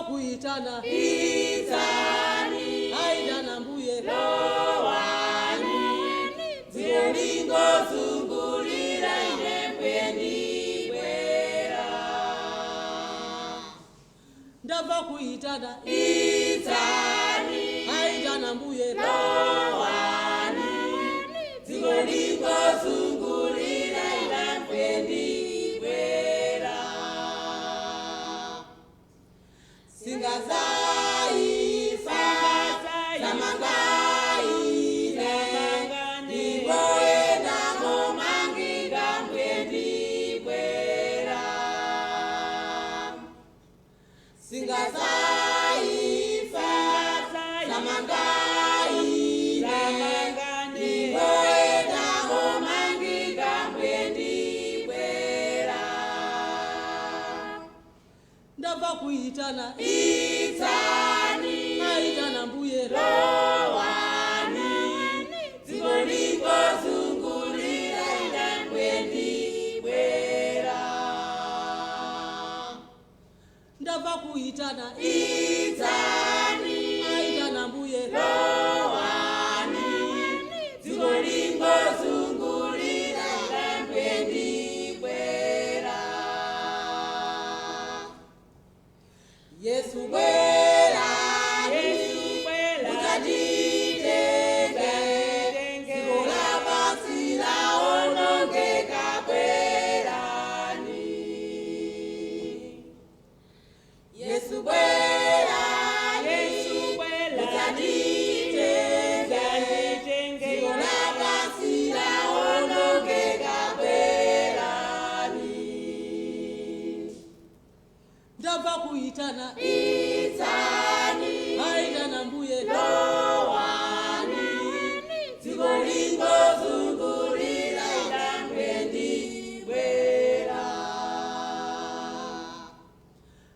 Kuitana itani, aitana mbuye lowani, dziko lingozungulira ine mbuye ndibwera. Ndamva kuitana itani, aitana mbuye lowani, dziko lingozungulira ine mbuye ndibwera. Singazaifa zamangaine, ndiboenda momangika mbuye ndibwera. Singazaifa zamangaine, ndiboenda momangika mbuye ndibwera. Ndabva kuitana itani, aitana mbuye lowani, dziko lingozungulira ine mbuye ndibwera. Ndabva kuitana itani, aitana mbuye lowani, dziko lingozungulira ine mbuye ndibwera. Yesu bwerani, mudzatitenge, dziko lapansi laonongeka, bwerani. Yesu bwerani, mudzatitenge, dziko lapansi laonongeka, bwerani. Ndabva kuitana itani, aitana mbuye lowani, dziko lingozungulira ine mbuye ndibwera.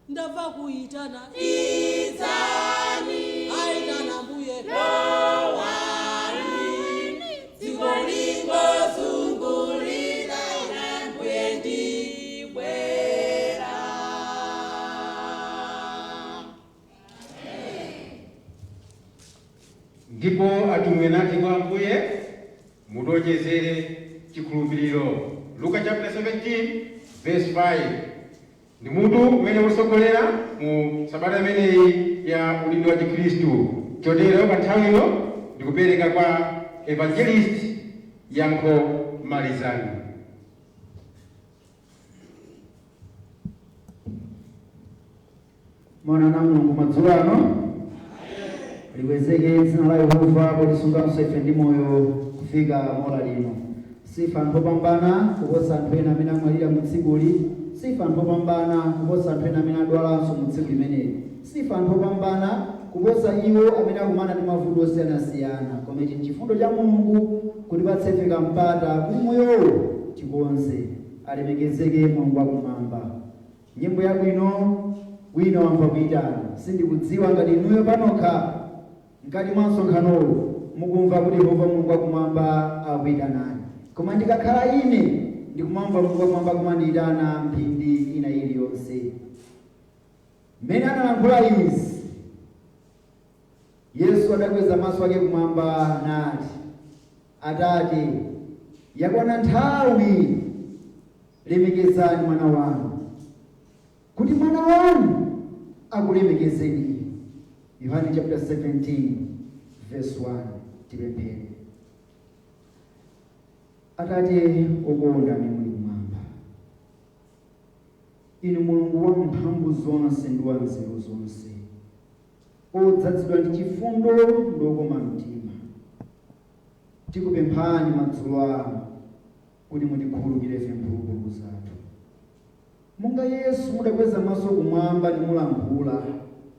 Ndabva kuitana itani, aitana mbuye lowani, dziko lingozungulira ine mbuye ndibwera. Ndipo atumwi anati kwa Ambuye, "Mutiwonjezere chikhulupiriro." Luka chapter 17 verse 5 ndi mutu umene usogolera mu sabata imeneyi ya udindo wa Chikhristu. Chotero pa nthawi ino ndikupereka kwa Evangelist Yankho Malizani. Mwana na Mulungu madzulo ano, likwezeke dzina la Yehova potisunganso ife ndi moyo kufika mola lino. Sife anthu opambana kuposa anthu ena amene amwalira mu tsikuli, sife anthu opambana kuposa anthu ena amene adwalanso mu tsiku limeneli, sife anthu opambana kuposa iwo amene akumana ndi mavuto osiyanasiyana, koma ichi nchifundo cha Mulungu kutipatsa ife kampata kuti moyowo tikonze. Alemekezeke Mulungu wakumwamba. Nyimbo yabwino, "Wina Wamva Kuyitana". Sindikudziwa ngati inuyo panokha mkati mwa msonkhanowu mukumva kuti Yehova Mulungu wakumwamba akuyitanani, koma ndikakhala ine ndikumamva Mulungu wakumwamba kumandiyitana mphindi ina iliyonse. Mmene analankhula izi, Yesu adakweza maso ake kumwamba nati, "Atate, yakwana nthawi, lemekezani mwana wanu, kuti mwana wanu akulemekezeni." Yohane chapter 17 verse 1. Tipemphere. Atate okonda amene muli kumwamba, inu Mulungu wa mphamvu zonse ndi wa nzeru zonse, odzazidwa ndi chifundo ndi okoma mtima, tikupemphani madzulo ano kuti mutikhululukire ife mphulupulu zathu. Monga Yesu mudakweza maso kumwamba nimulankhula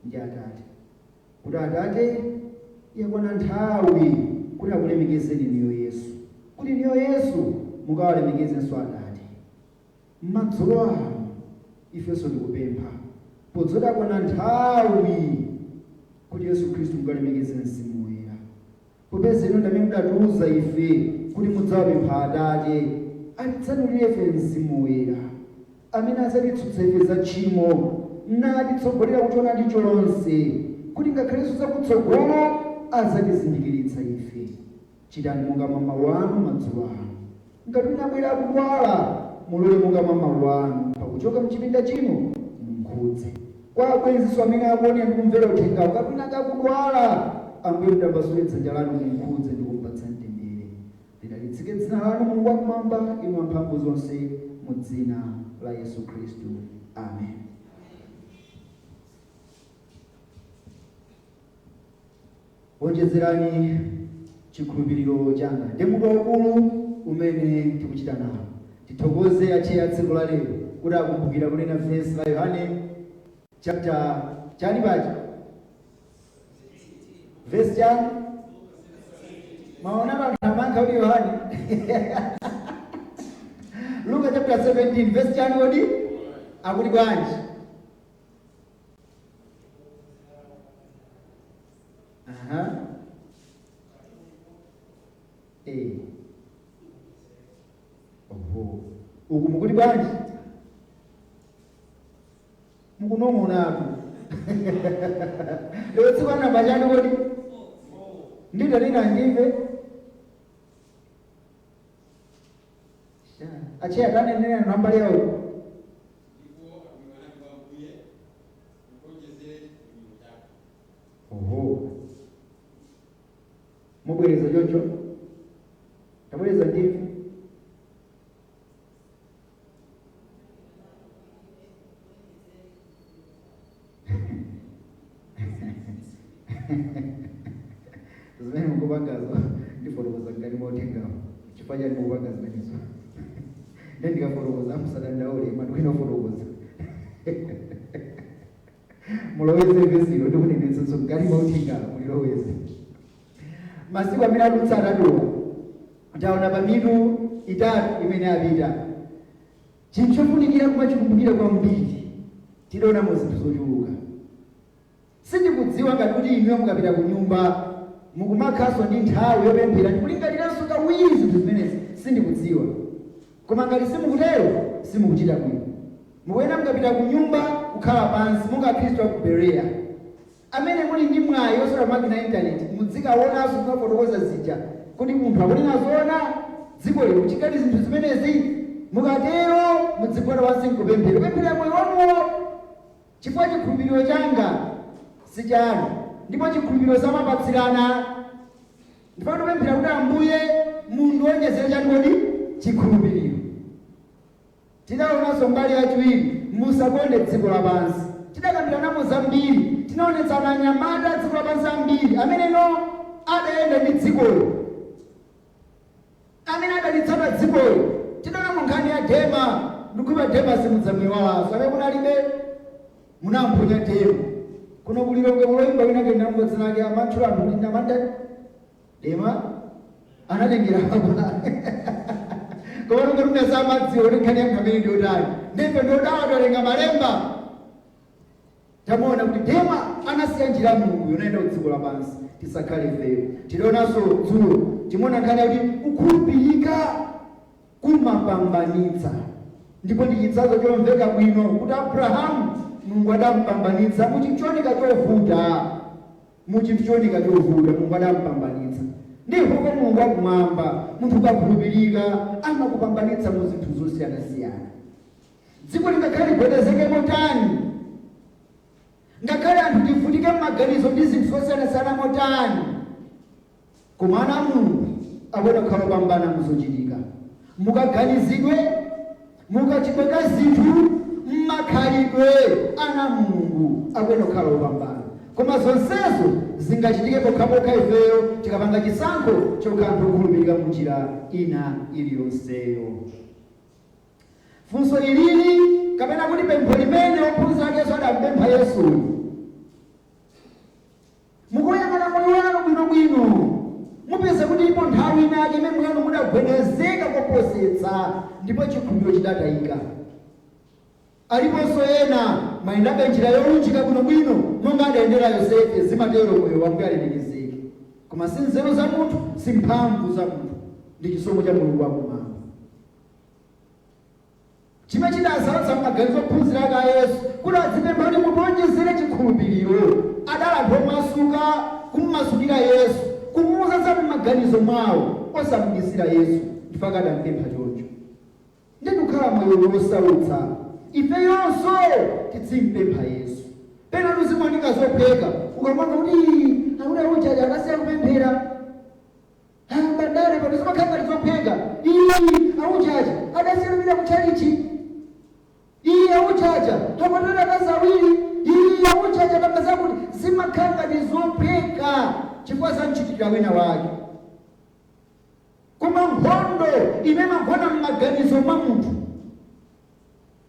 ndi Atate kuti, "Atate, yakwana nthawi kuti akulemekezeni niyo Yesu, kuti niyo Yesu mukawalemekezenso Atate," madzulo ano ifenso tikupempha podzoti akwana nthawi kuti Yesu Khristu mukalemekeze Mzimu Woyera, popeza inu ndamene mudatiuza ife kuti mudzawapempha Atate atitsanulire ife Mzimu Woyera amene adzatitsutsa ife za tchimo. Natitsogolera kuchoonadi chonse, kuti ngakhalenso zakutsogolo azatizindikiritsa ife. Chitani monga mwa mawu anu madzulo ano. Ngati wina abwera akudwala, mulole monga mwa mawu anu pakuchoka mchipinda chino mumkhudze. Kwa abwenzinso amene akuonera ndi kumvera uthengawo, ngati wina akudwala, Ambuye mutambasule dzanja lanu mumkhudze ndi kumpatsa mtendere. Lidalitsike dzina lanu, Mulungu wakumwamba, inu amphamvu zonse, mu dzina la Yesu Khristu, amen. Onjezerani chikhulupiriro changa ndi mutu waukulu umene tikuchita nawo. Tithokoze acheya tsiku la lero kuti akumbukira kunena vesi la Yohane chapter chani paja, vesi chani, maona anthu amankha kuti Yohane Luka chapter 17 vesi chani, kodi akuti bwanji? Aha. Eh. Oho. Uku mukuti bwanji? Mukunong'onatu. Lero tsiku la namba chani kodi? Nditanena ndimve. Acheya tanenera namba yawo. Ndipo atumwi anati kwa Ambuye, "Mutionjezere chikhulupiriro chathu." Oho. Mubwereza choncho? Tabwereza ndimve. Zimene mukupangazo ndifotokoza mkati mwa uthengawo chifukwa chani mukupanga zimenezo. Ndi ndikafotokoza musadandaule, manthu ofotokoza muloweze vesilo ndikunenetsanso mkati mwa uthengawo muliloweze. Masiku amene adutsa atatuwa taona pa mitu itatu imene apita chinthu chofunikira kumachikumbukira kwambiri. Tidaonamo zinthu zochuluka. Sindikudziwa ngati kuti inuyo mukapita ku nyumba mukumakhaso ndi nthawi yopemphera ndikulingaliranso kawiri zinthu zimenezi, sindikudziwa. Koma ngati simukutero, simukuchita bwino. Mukuyenda mukapita ku nyumba kukhala pansi monga Akhristu aku Bereya amene muli ndi mwayi osera makina intaneti, mudzikaonanso kumafotokoza zija kuti munthu akunena zoona, dziko lino kuchikati zinthu zimenezi. Mukatero mudzigwada pansi nkupemphera, kupemphera moyo wanuwo, chifukwa chikhulupiriro changa si chanu ndipo chikhulupiriro samapatsirana. Ndipo tikupemphera kuti Ambuye mundionjezere chani kodi? Chikhulupiriro. Tidaonanso mbali yachiwiri, musakonde dziko lapansi. Tidakambirana zambiri, tinaonetsana anyamata dziko lapansi ambiri ameneno adayenda ndi dzikolo, amene adalitsata dzikolo. Tidaona nkhani ya Dema. Ndikuipa Dema simudzamwiwalanso, amene kunalibe munamphonya Dema. Kuno kulilonge kuloimba wina kendamva dzina lake amatchula anthu kuti namanda Dema anatengera apa, koma ngati samadziwa kuti nkhani ya amene ndiotali. Ndife ndiodala tawerenga malemba, tamuona kuti Dema anasiya njira ya Mulungu yonayenda ku dziko lapansi. Tisakhale ifeyo. Tidaonanso dzulo, timuona nkhani yakuti kukhulupirika kumapambanitsa, ndipo ndi chitsanzo chomveka bwino kuti Abrahamu Mulungu adampambanitsa mu chooneka chovuta. Mu chinthu chooneka chovuta Mulungu adampambanitsa. Ndi Yehova Mulungu wakumwamba, munthu ukakhulupirika amakupambanitsa mu zinthu zosiyanasiyana. Dziko lingakhale ligwedezeke motani, ngakhale anthu tivutike m'maganizo ndi zinthu zosiyanasiyana motani, koma ana a Mulungu akuyenera kukhala opambana muzochitika, mukaganizidwe, mukachitidwe ka zinthu, mmakhalidwe. Ana a Mulungu akuyenera kukhala opambana, koma zonsezo zingachitike pokhapokha ifeyo tikapanga chisankho chokhala anthu okhulupirika mu njira ina iliyonseyo. Funso ilili, kapena kuti pempho limene ophunzira ake Yesu adampempha Yesuyu, mukuyang'ana moyo wanu bwinobwino mupeza kuti ipo nthawi inake imene moyo wanu mudagwedezeka koposetsa ndipo chikhulupiriro chidatayika. Aliponso ena mayendabe njira yolunjika bwinobwino monga adayendera Yosefe. Zimatero moyo wambuye alemekezeke, koma si nzeru za munthu, si mphamvu za munthu, ndi chisomo cha Mulungu wakumwamba. Chimene chidasautsa m'maganizo ophunzira ake a Yesu kuti adzipempha kuti mutionjezere chikhulupiriro, adali anthu omasuka kummasukira Yesu, kumuuza za m'maganizo mwawo, osamubisira Yesu, chifukwa adampempha choncho. Ndi kukhala moyo wosautsa, ifeyonso tidzimpempha Yesu. Pena tuzimaoneka zophweka ukamamva kuti akuti auchaja akasiya kupemphera bandare pano, zimakhala ngati zophweka. Iyi auchaja adasiya kupita kutchalichi, iyi auchaja akwatana akazi awiri, iyi auchaja panga zakuti, zimakhala ngati zophweka chifukwa zamchitikira wina wake. Koma nkhondo imene imagona m'maganizo mwa munthu,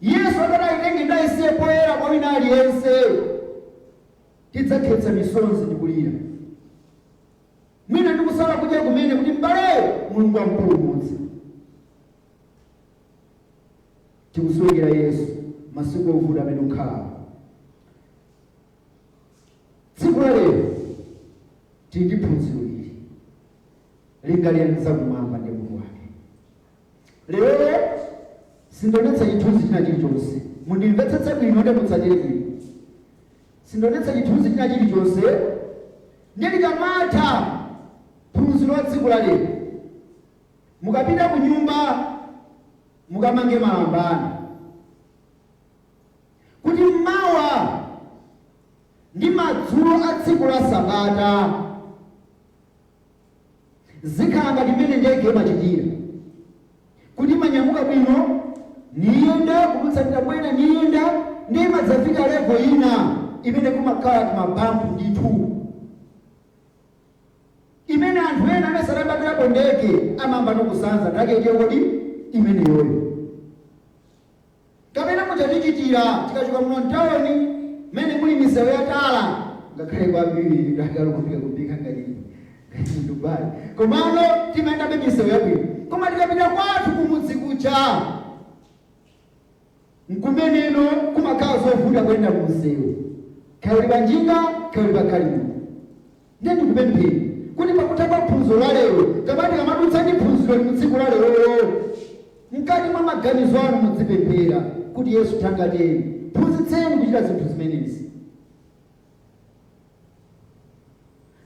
Yesu akati ayitenge ndayisiye poyera kwa wina aliyense, tidzakhetsa misonzi ndi kulira, mwina ndikusala kudya kumene, kuti m'bale Mulungu ampulumutse. Tikusowekera Yesu masiku ovuta amene ukhalawo. Tsiku la lero tili ndi phunziro ili: lingalirani zakumwamba ndi mutu wake. Lero sindionetsa chithunzi china chilichonse. Mundimvetsetse bwino ndi mutsatire bwino. Sindionetsa chithunzi china chilichonse. Ndiye likamatha phunziro la tsiku la lero, mukapita ku nyumba mukamange malambano kuti mmawa ndi madzulo a tsiku la Sabata zikhala ngati mmene ndege imachitira, kuti imanyamuka bwino niyenda kudutsa mitambo niyenda, ndi imadzafika level ina imene kumakhala timabampu ndithu, imene anthu ena amene sanayambapirapo ndege amamba nokusanza ndake itiyo. Kodi imeneyoyo kapena muchatichitira tikachoka muno mtawuni mmene muli misewu yatala, ngakhale kwambiri ndakalo kupika ngati ngati Dubai, komano timayendabe misewu yabwino. Koma tikapita kwathu kumudzi kuja, nkumeneno kumakhala zovuta kuyenda munsewu, kaya uli panjinga, kaya uli pagalimoto. Ndiye ndikupempheni kuti pakutha pa phunziro la lero, kapena tikamadutsa ndi phunziro mu tsiku la lerolo, mkati mwa maganizo anu mudzipemphera kuti, "Yesu, thangateni, phunzitseni kuchita zinthu zimenezi."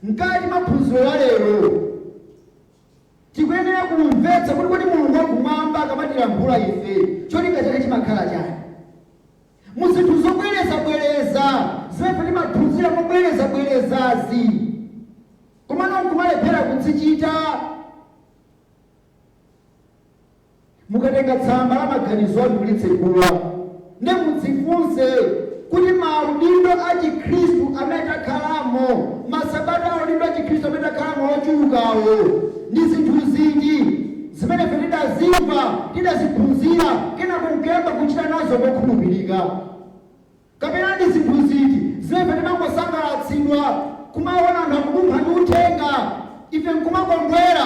Mkati mwa phunziro la lero tikuyenera kumvetsa kuti kodi Mulungu wakumwamba akamatilankhula ife, cholinga chake chimakhala chani mu zinthu zobwerezabwereza zimene timaphunzira mobwerezabwerezazi, komano nkumalephera kuzichita. Mukatenga tsamba la maganizo anu kulitsegula, ndi mudzifunse kuti maudindo a Chikhristu amene takhalamo, masabata a udindo a Chikhristu amene takhalamo ochulukawo, ndi zinthu ziti zimene ife tidazimva, tidaziphunzira, kenako nkuyamba kuchita nazo mokhulupirika? Kapena ndi zinthu ziti zimene ife timangosangalatsidwa kumaona anthu akudumpha ndi uthenga, ife nkumakondwera,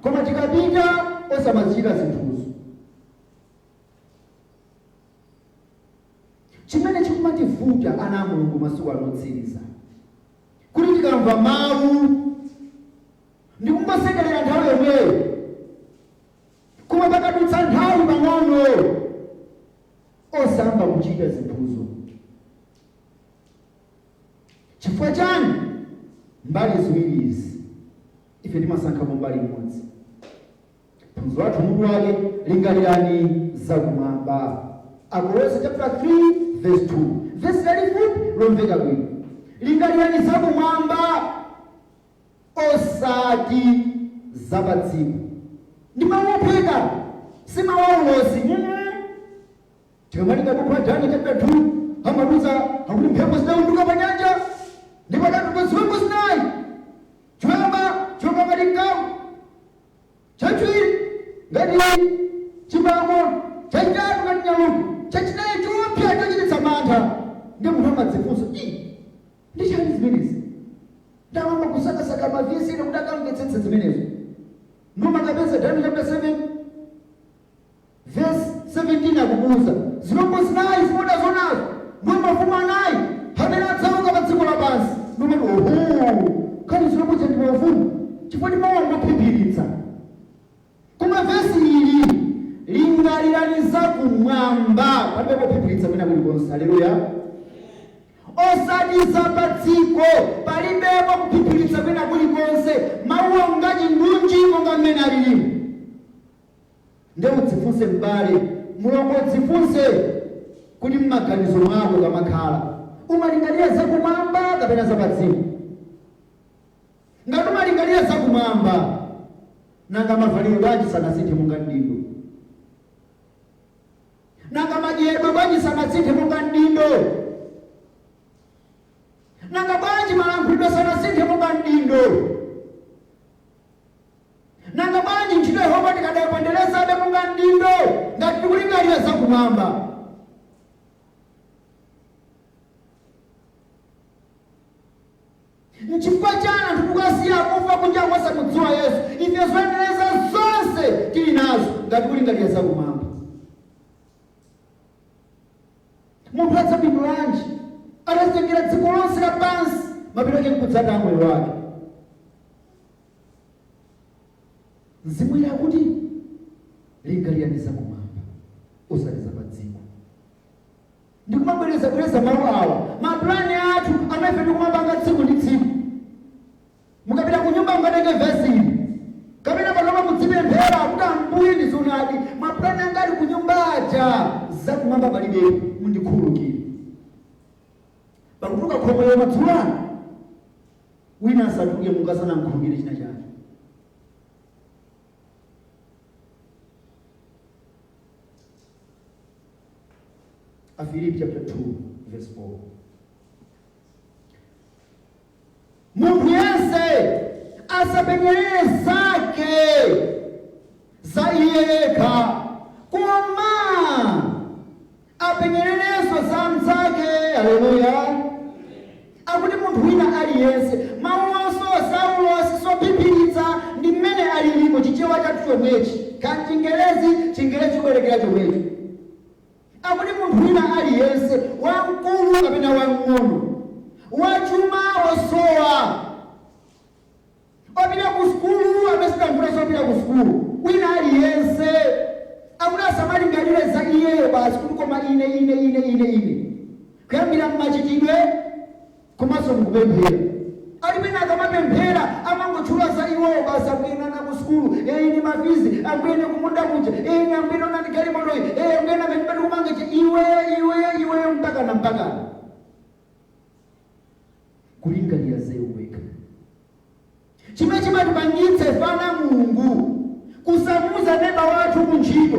koma tikapita osamazichita zinthuzo? Chimene chikumativuta ana a Mulungu masiku ano otsiriza, kuti tikamva mawu ndikungosekerera nthawi yomweyo, koma pakadutsa nthawi pang'ono osamba kuchita zinthuzo. Chifukwa chani? Mbali ziwiri izi ife timasankhapo mbali imodzi. Phunziro lathu mutu wake, lingalirani zakumwamba, Akolose chapter 3 verse 2, vesi lalifupi lomveka bwino. Lingalirani zakumwamba osati zapadziko. Ndi mawu ophweka, si mawu aulosi. Tikamalinga buku la Daniel chapter 2, amatuza akuti mphepo zinaunduka pa nyanja ndipo adatuka ziwembu zinayi. Choyamba chonga ngati mkango, chachiwiri ngati chimbalangondo, chachitatu ngati nyaluko, chachinayi choopsa chochititsa mantha. Ndi munthu amadzifunsa, "Ii, ndi chani zimenezi?" Ndawamba kusakasaka mavesi ine kuti akamvetsetse zimenezo. Ndimakapeza Daniel chapter 7 verse 17 akukuuza zilombo zinayi zimoda zonazo ndiwo mafumu anayi amene adzauka pa dziko lapansi. Ndimati, "Oho, khani zilombo ndi mafumu," chifukwa ndi mawu angophiphiritsa. Koma vesi ili, lingalira Lingalirani zakumwamba, palibe pophiphiritsa kwina kulikonse. Haleluya! Osati za pa dziko, palibepo kuphiphiritsa kwina kulikonse. Mawuwa ngachindunji monga mmene alilimu. Nde udzifunse m'bale, mulongo, udzifunse kuti mmaganizo mwako kamakhala umalingalira zakumwamba kapena zapadziko. Ngati umalingalira zakumwamba, nanga mavalidwe bwanji sanasinthe monga mdindo? Nanga madyedwe bwanji sanasinthe monga mdindo? Nanga bwanji malankhulidwe sanasinthe monga mdindo? Nanga bwanji ntchito Yehova tikadayiponderezabe monga mdindo, ngati tikulingalira zakumwamba? Nchifukwa chani anthu tikasiya akufa kunja kwasamudziwa Yesu, ife zoyendereza zonse tili nazo, ngati kulingalira zakumwamba? Munthu adzapindulanji atazitengera dziko lonse lapansi, mapeto ake nkudzataya moyo wake? Mzimu Woyera akuti lingalirani zakumwamba, osati zapadziko. Ndikumabwerezabwereza mawu awa, mapulani athu amene ife tikumapanga tsiku ndi tsiku. Mukapita ku nyumba mukatenge vesi ili, kapena panopa mudzipemphera kuti, "Ambuye, ndizonadi, mapulani anga ali ku nyumba aja zakumwamba palibepo, mundikhululukire." Pakutuluka khomo lero madzulo ano, wina asatuluke Mulungu asanamkhululukire china chake. Afilipi chapter 2 verse 4. Munthu yense asapenyerere zake za iye yekha, koma apenyererenso za mnzake. Haleluya! Akuti munthu wina aliyense. Mawu onse saulosi sophiphiritsa, ndi mmene alilimo Chichewa chathu chomwechi, kani Chingerezi, Chingerezi chibwerekera chomwecho. Akuti munthu wina aliyense, wamkulu kapena wamng'ono, wachuma, wosowa, opita ku sukulu, amene sopita ku sukulu, wina aliyense, akuti asamalingalire za iyeyo basi, kuti koma ine, ine, ine, ine, ine. Kuyambira mmachitidwe komanso mukupemphera, alipena akamapemphera amangotchula za iwowo basi: "Akuyendana ku sukulu, ine ma fees, akuyende kumunda kuja, ine Ambuye onani galimotoyi, Ambuye nakanyumba tikumangeche." Iwe, iwe, iwe, mpakana mpakana kulingalira zewu wekha. Chimene chimatipangitsa ife ana Mulungu kusamuza neba wathu kuntchito,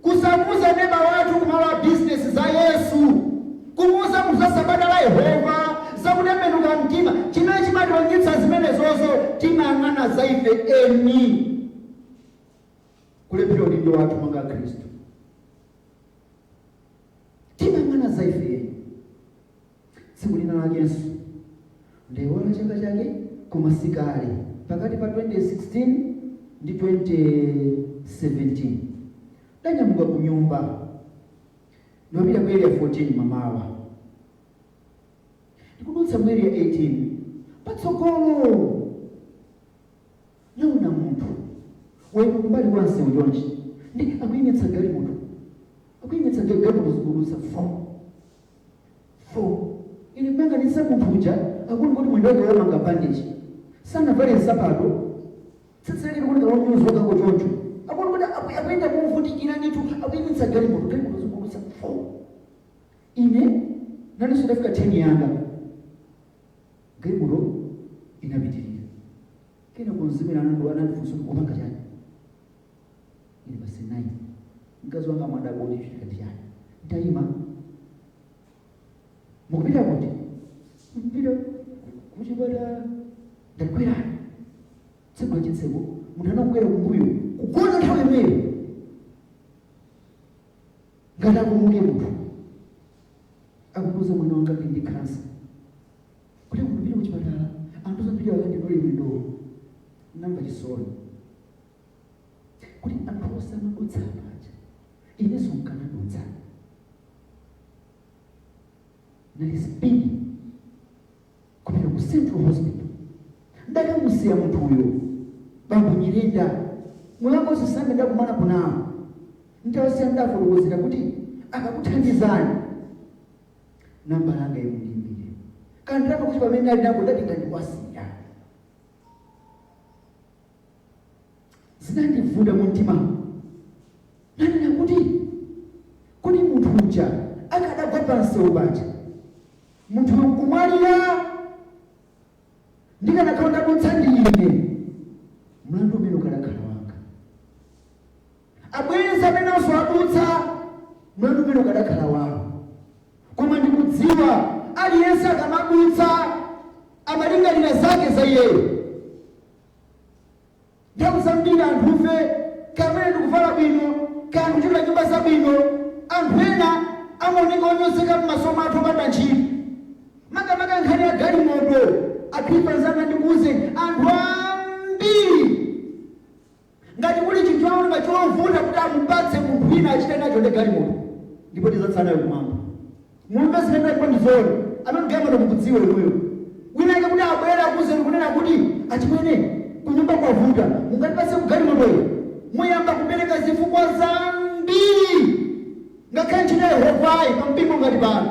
kusamuza neba wathu kumalo a bizinesi za Yesu, kumuuza munthu za sabata la Yehova, zakutembenuka mtima, chimene chimatipangitsa zimenezozo, timayang'ana za ife eni, kulephera udindo wathu monga Khristu. Timayang'ana za ife eni. Tsiku lina lakenso, ndayiwala chaka chake, koma sikale, pakati pa 2016 ndi 2017, ndanyamuka ku nyumba, ndimapita ku Area 14 mamawa. Ndikudutsa mu Area 18, patsogolo naona munthu wayima kumbali kwa msewu chonchi, ndi akuyimitsa galimoto, akuyimitsa galimoto, zikudutsa 4 4. Ine kumayang'anitsa munthu uja, akuti kuti mwendo wake wamanga bandage, sanavale nsapato, tsitsi lake likuoneka lonyozoka choncho, akuti kuti akuyenda movutikira ndithu, akuyimitsa galimoto, galimoto zikudutsa 4. Ine nanenso ndafika 10 yanga, galimoto inapitirira. Kena kunzimira anandifunsa kuti, "Upanga chani?" Ine basi 9. Mkazi wanga amadabwa kuti chitika ndi chani. Ndayima, "Mukupita kuti?" "Mpita kuchipatala." Ndakwera tsegula chitseko, munthu anakwera kumbuyo, kugona nthawi imweyo ngati akumuke. Munthu akundiuza, "Mwana wanga, ndili ndi khansa, kuti akundipita kuchipatala, anthu zapita wakandidole mwendowo." Namva chisoni kuti anthu onse amadutsa apaja, inenso nkanadutsa. Nali speed kupita ku Central Hospital. Ndakamusiya munthuyo, bambo Nyirenda, moyo wanga onse sambe ndakumanapo nawo. Ntawasiya ndafotokozera kuti akakuthandizani, namba langa imundimbire. Kandilapa kuti pamene ndali nako ndati ngandikwasiya. Zinandivuta mu mtima. Nanena kuti kodi munthu uja akadagwa pansewu paja, munthu nkumwalira, ndikanakhala ndadutsa ndi ine, mlandu umene ukanakhala wanga. Abwenzi amenenso adutsa, mlandu umene ukanakhala wawo. Koma ndikudziwa aliyense akamadutsa amalingalira zake za iyeyo. Nthawi zambiri anthufe kamene ndikuvala bwino, kaya ndikuchokera nyumba zabwino, anthu ena amaoneka onyozeka m'maso mwathu, opanda ntchito. Makamaka nkhani ya galimoto, akhristu anzanga, ndikuwuzeni, anthu ambiri ngati kuli chinthu aoneka chovuta kuti amupatse munthu wina achite nacho ndi galimoto. Ndipo tidzatsala nayo kumwamba. Mumve zimene ndipo ndizoona. Amene galimoto mukudziwa inuyo, wina ake kuti abwere akuwuzeni kunena kuti, "Achimwene, kunyumba kwavuta, mungatipatse kugalimoto iyo?" Muyamba kupereka zifukwa zambiri. Ngakhale ntchito ya Yehovayi pampingo ngati pano,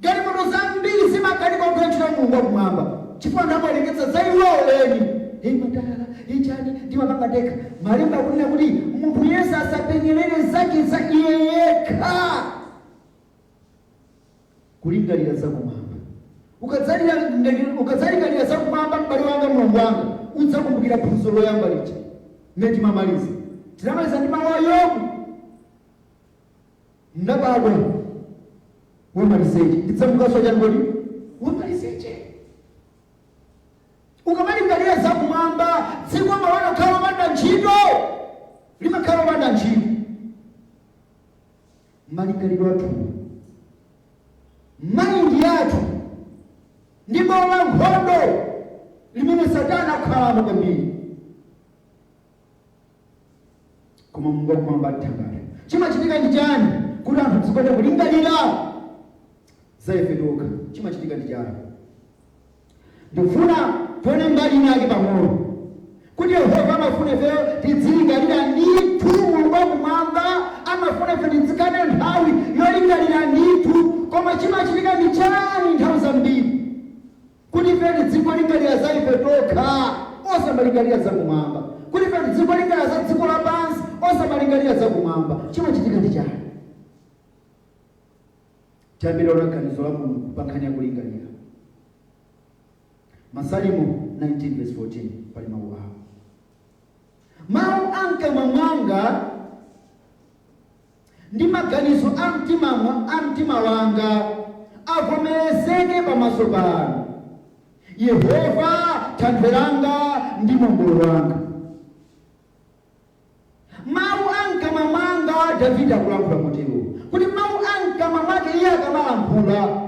galimoto zambiri zimakanika kugwira ntchito ya Mulungu wakumwamba chifukwa anthu amawerengetsa za iwowo eni. Eyi, matayala ichani, ndimapanga ndekha. Malemba akunena kuti munthu yense asapenyerere zake za iye yekha, kulingalira zakumwamba. Ukadzalingalira zakumwamba, m'bale wanga, mlongo wanga, udzakumbukira phunziro loyamba lija mmene timamaliza. Tinamaliza ndi mawu a Yobu: "Ndabadwa wamaliseche, ndidzamukanso chani kodi? Wamaliseche." Ukamalingalira zakumwamba, dziko mawana kukhala lopanda ntchito, limakhala lopanda ntchito. Malingaliro athu, mind yathu ndi bwalo la nkhondo limene Satana akukhalamo kwambiri. Koma Mulungu wakumwamba atithangata. Chimachitika ndi chani kuti anthu tizikonda kulingalira za ife tokha? Chimachitika ndi chani? Ndikufuna tione mbali inake pang'ono kuti Yehova amafuna ifeyo tidzilingalira ndithu. Mulungu wakumwamba amafuna ife tidzikane nthawi yolingalira ndithu. Koma chimachitika ndi chani nthawi zambiri kuti ife tidzikolingalira za ife tokha, osamalingalira zakumwamba, kuti ife tidzikolingalira za dziko lapansi, osamalingalira zakumwamba? Chimachitika ndi chani? Tiyambira ona ganizo la Mulungu pa nkhani ya kulingalira. Masalimo 19 verse 14, pali mawu awo: "Mawu a mkamwa mwanga ndi maganizo a mtima wanga avomerezeke pamaso panu, Yehova, thanthwe langa ndi mombolo wanga." Mawu a mkamwa mwanga, Davide akulankhula motero kuti mawu a mkamwa mwake, iye akamalankhula,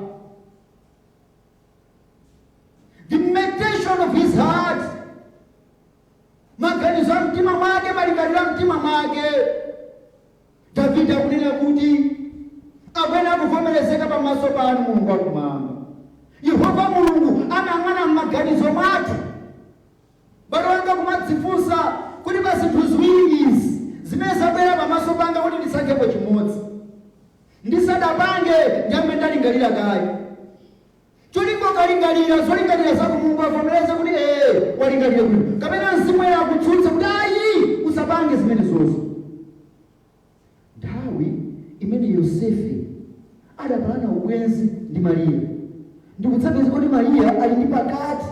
the meditation of his heart, maganizo a mtima mwake, malingaliro a mtima mwake, Davide akunena kuti akuyenera kuvomerezeka pamaso panu, Mulungu wakumwamba. Yehova Mulungu amayang'ana m'maganizo mwathu. Bale wanga, kumadzifunsa kuti pa zinthu ziwiri izi zimene zabwera pamaso panga kuti ndisankhepo chimodzi, ndisadapange ndiyambe ndalingalira kaye. Cholinga ukalingalira zolingalira zako, Mulungu avomereze kuti ee, walingalira bwino, kapena Mzimu Woyera akutsutse kuti ayi, usapange zimenezozo. Nthawi imene Yosefe adapalana ubwenzi ndi Mariya, ndikudzapeza kuti Mariya ali ndi pakati,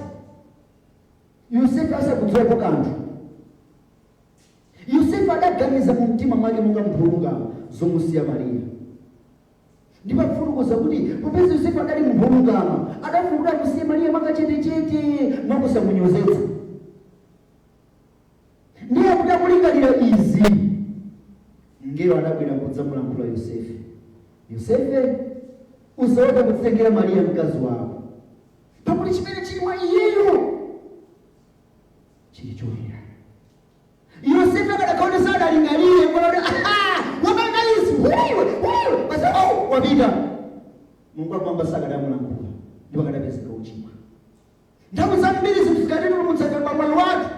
Yosefe asakudziwapo kanthu, Yosefe adaganiza mu mtima mwake monga munthu wolungama zomusiya Mariya. Ndipo akufotokoza kuti popeza Yosefe adali munthu wolungama, adafuna kuti amusiye Mariya mwakachetechete, mwakusamunyozetsa. Ndiye akuti akulingalira izi, mngelo adabwera kudzamulankhula Yosefe: "Yosefe, usaope kudzitengera Mariya mkazi wako, pakuti chimene chili mwa iyeyo chili choyera." Yosefe akadakhala kuti sadalingalire kuona kuti aha, wapanga izi huiwe huiwe, basi, oh, wapita, Mulungu wakumwamba sakadamulankhula ndipo akadapezeka uchimwa. Nthawi zambiri zinthu zikatitulumutsa pa moyo wathu,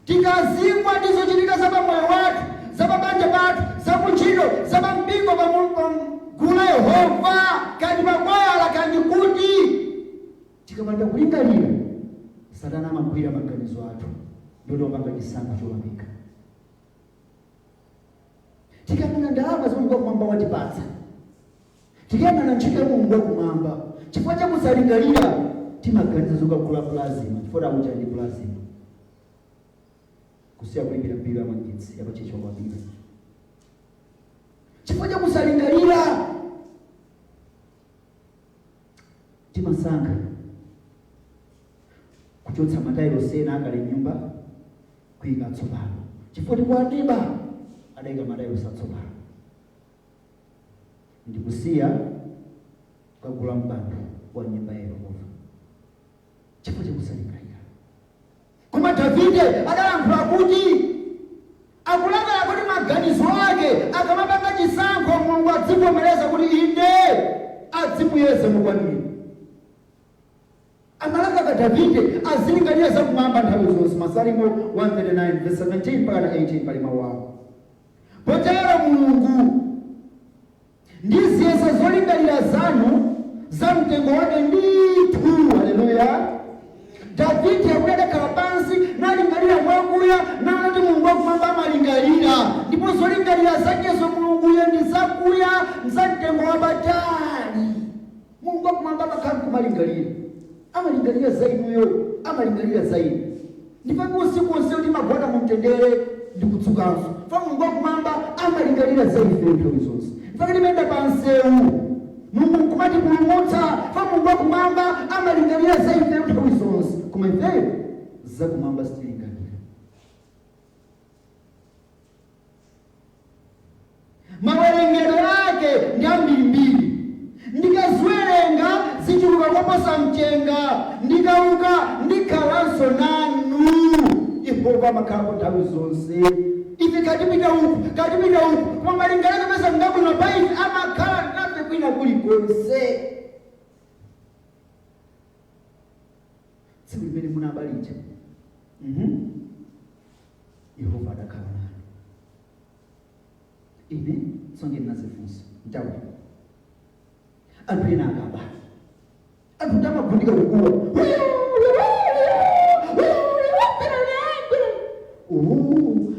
tikazingwa ndi zochitika za pamoyo wathu, za pabanja pathu, za kuntchito, za pampingo, pagulu la Yehova, kandi pakwayala, kandi kuti tikapanda kulingalira, Satana amagwira maganizo athu ndotopanga chisankho cholakwika. Tikayang'ana ndalama za Mulungu wakumwamba watipatsa, tikayang'ana ntchito ya Mulungu wakumwamba, chifukwa chakusalingalira timaganiza zokagula plasma, chifukwa akuti ndi plasma, kusiya kulipira bill ya magetsi yapachecho kwabira, chifukwa chakusalingalira timasankha kuchotsa matayilo ena akale mnyumba kuyika atsopano, chifukwa tikuaneba adayika matayilo atsopano, ndikusiya kukagula mpando wa nyumba ya Yehova, chifukwa chakusalingalira. Koma Davide adalankhula kuti akulakala kuti maganizo ake akamapanga chisankho Mulungu adzivomereza kuti inde, adzimuyeze mukwanira. Amalakaka Davide azilingalira zakumwamba nthawi zonse. Masalimo 139 verse 17 mpaka 18 pali mawu awo. Potero Mulungu ndiziyesa zolingalira zanu za mtengo wake ndithu. Haleluya! Davide akuti adakhala pansi nalingalira mwakuya, nanati Mulungu wakumwamba amalingalira, ndipo zolingalira zakezo Mulunguyo ndi zakuya, za mtengo wapatali. Mulungu wakumwamba amakhala nkumalingalira, amalingalira za inuyo, amalingalira za inu. Ndipo usiku onse timagona mumtendere ndi kudzukanso fa Mulungu wakumwamba amalingalira za ife nthawi zonse. Mpaka timayenda pa nsewu, Mulungu nkumatipulumutsa, fa Mulungu wakumwamba amalingalira za ife nthawi zonse. Koma ifeyo zakumwamba sitilingalira. Mawerengedwe ake ndi ambirimbiri, ndikaziwerenga zichuluka koposa mchenga. Ndikauka ndikhalanso nanu. Yehova amakhalapo nthawi zonse. Ife katipita uku, katipita uku, koma malingaliro pesa ngabwino pa ife, amakhala nafe kwina kulikonse. Tsiku limene munabalija, Yehova adakhala nanu. Ine songe ndinazifunsa nthawi anthu ena akaba, anthu ndamagundika kukuwa,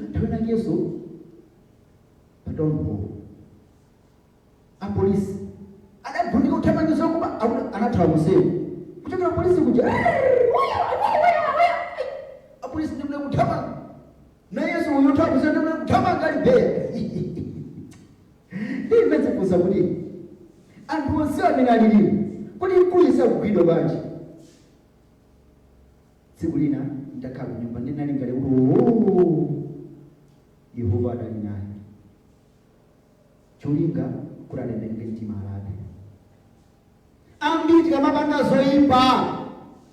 nthawi inakeso pa town hall apolisi adagundika kuthamangiza kuba, anathawa msewu kuchokera polisi kuja. Apolisi ndimune kuthamanga na Yesu uyu uthawa msewu, ndimune kuthamanga alibeya. Ndimvetsifunsa kuti anthu onse amene alilimu kuti mkulu sakugwidwa bwanji? Tsiku lina ndakhala ku nyumba, ndinalingalira kuti oo, Yehova adali naye, cholinga kuti atembenuke mtima, alape. Ambiri tikamapanga zoyipa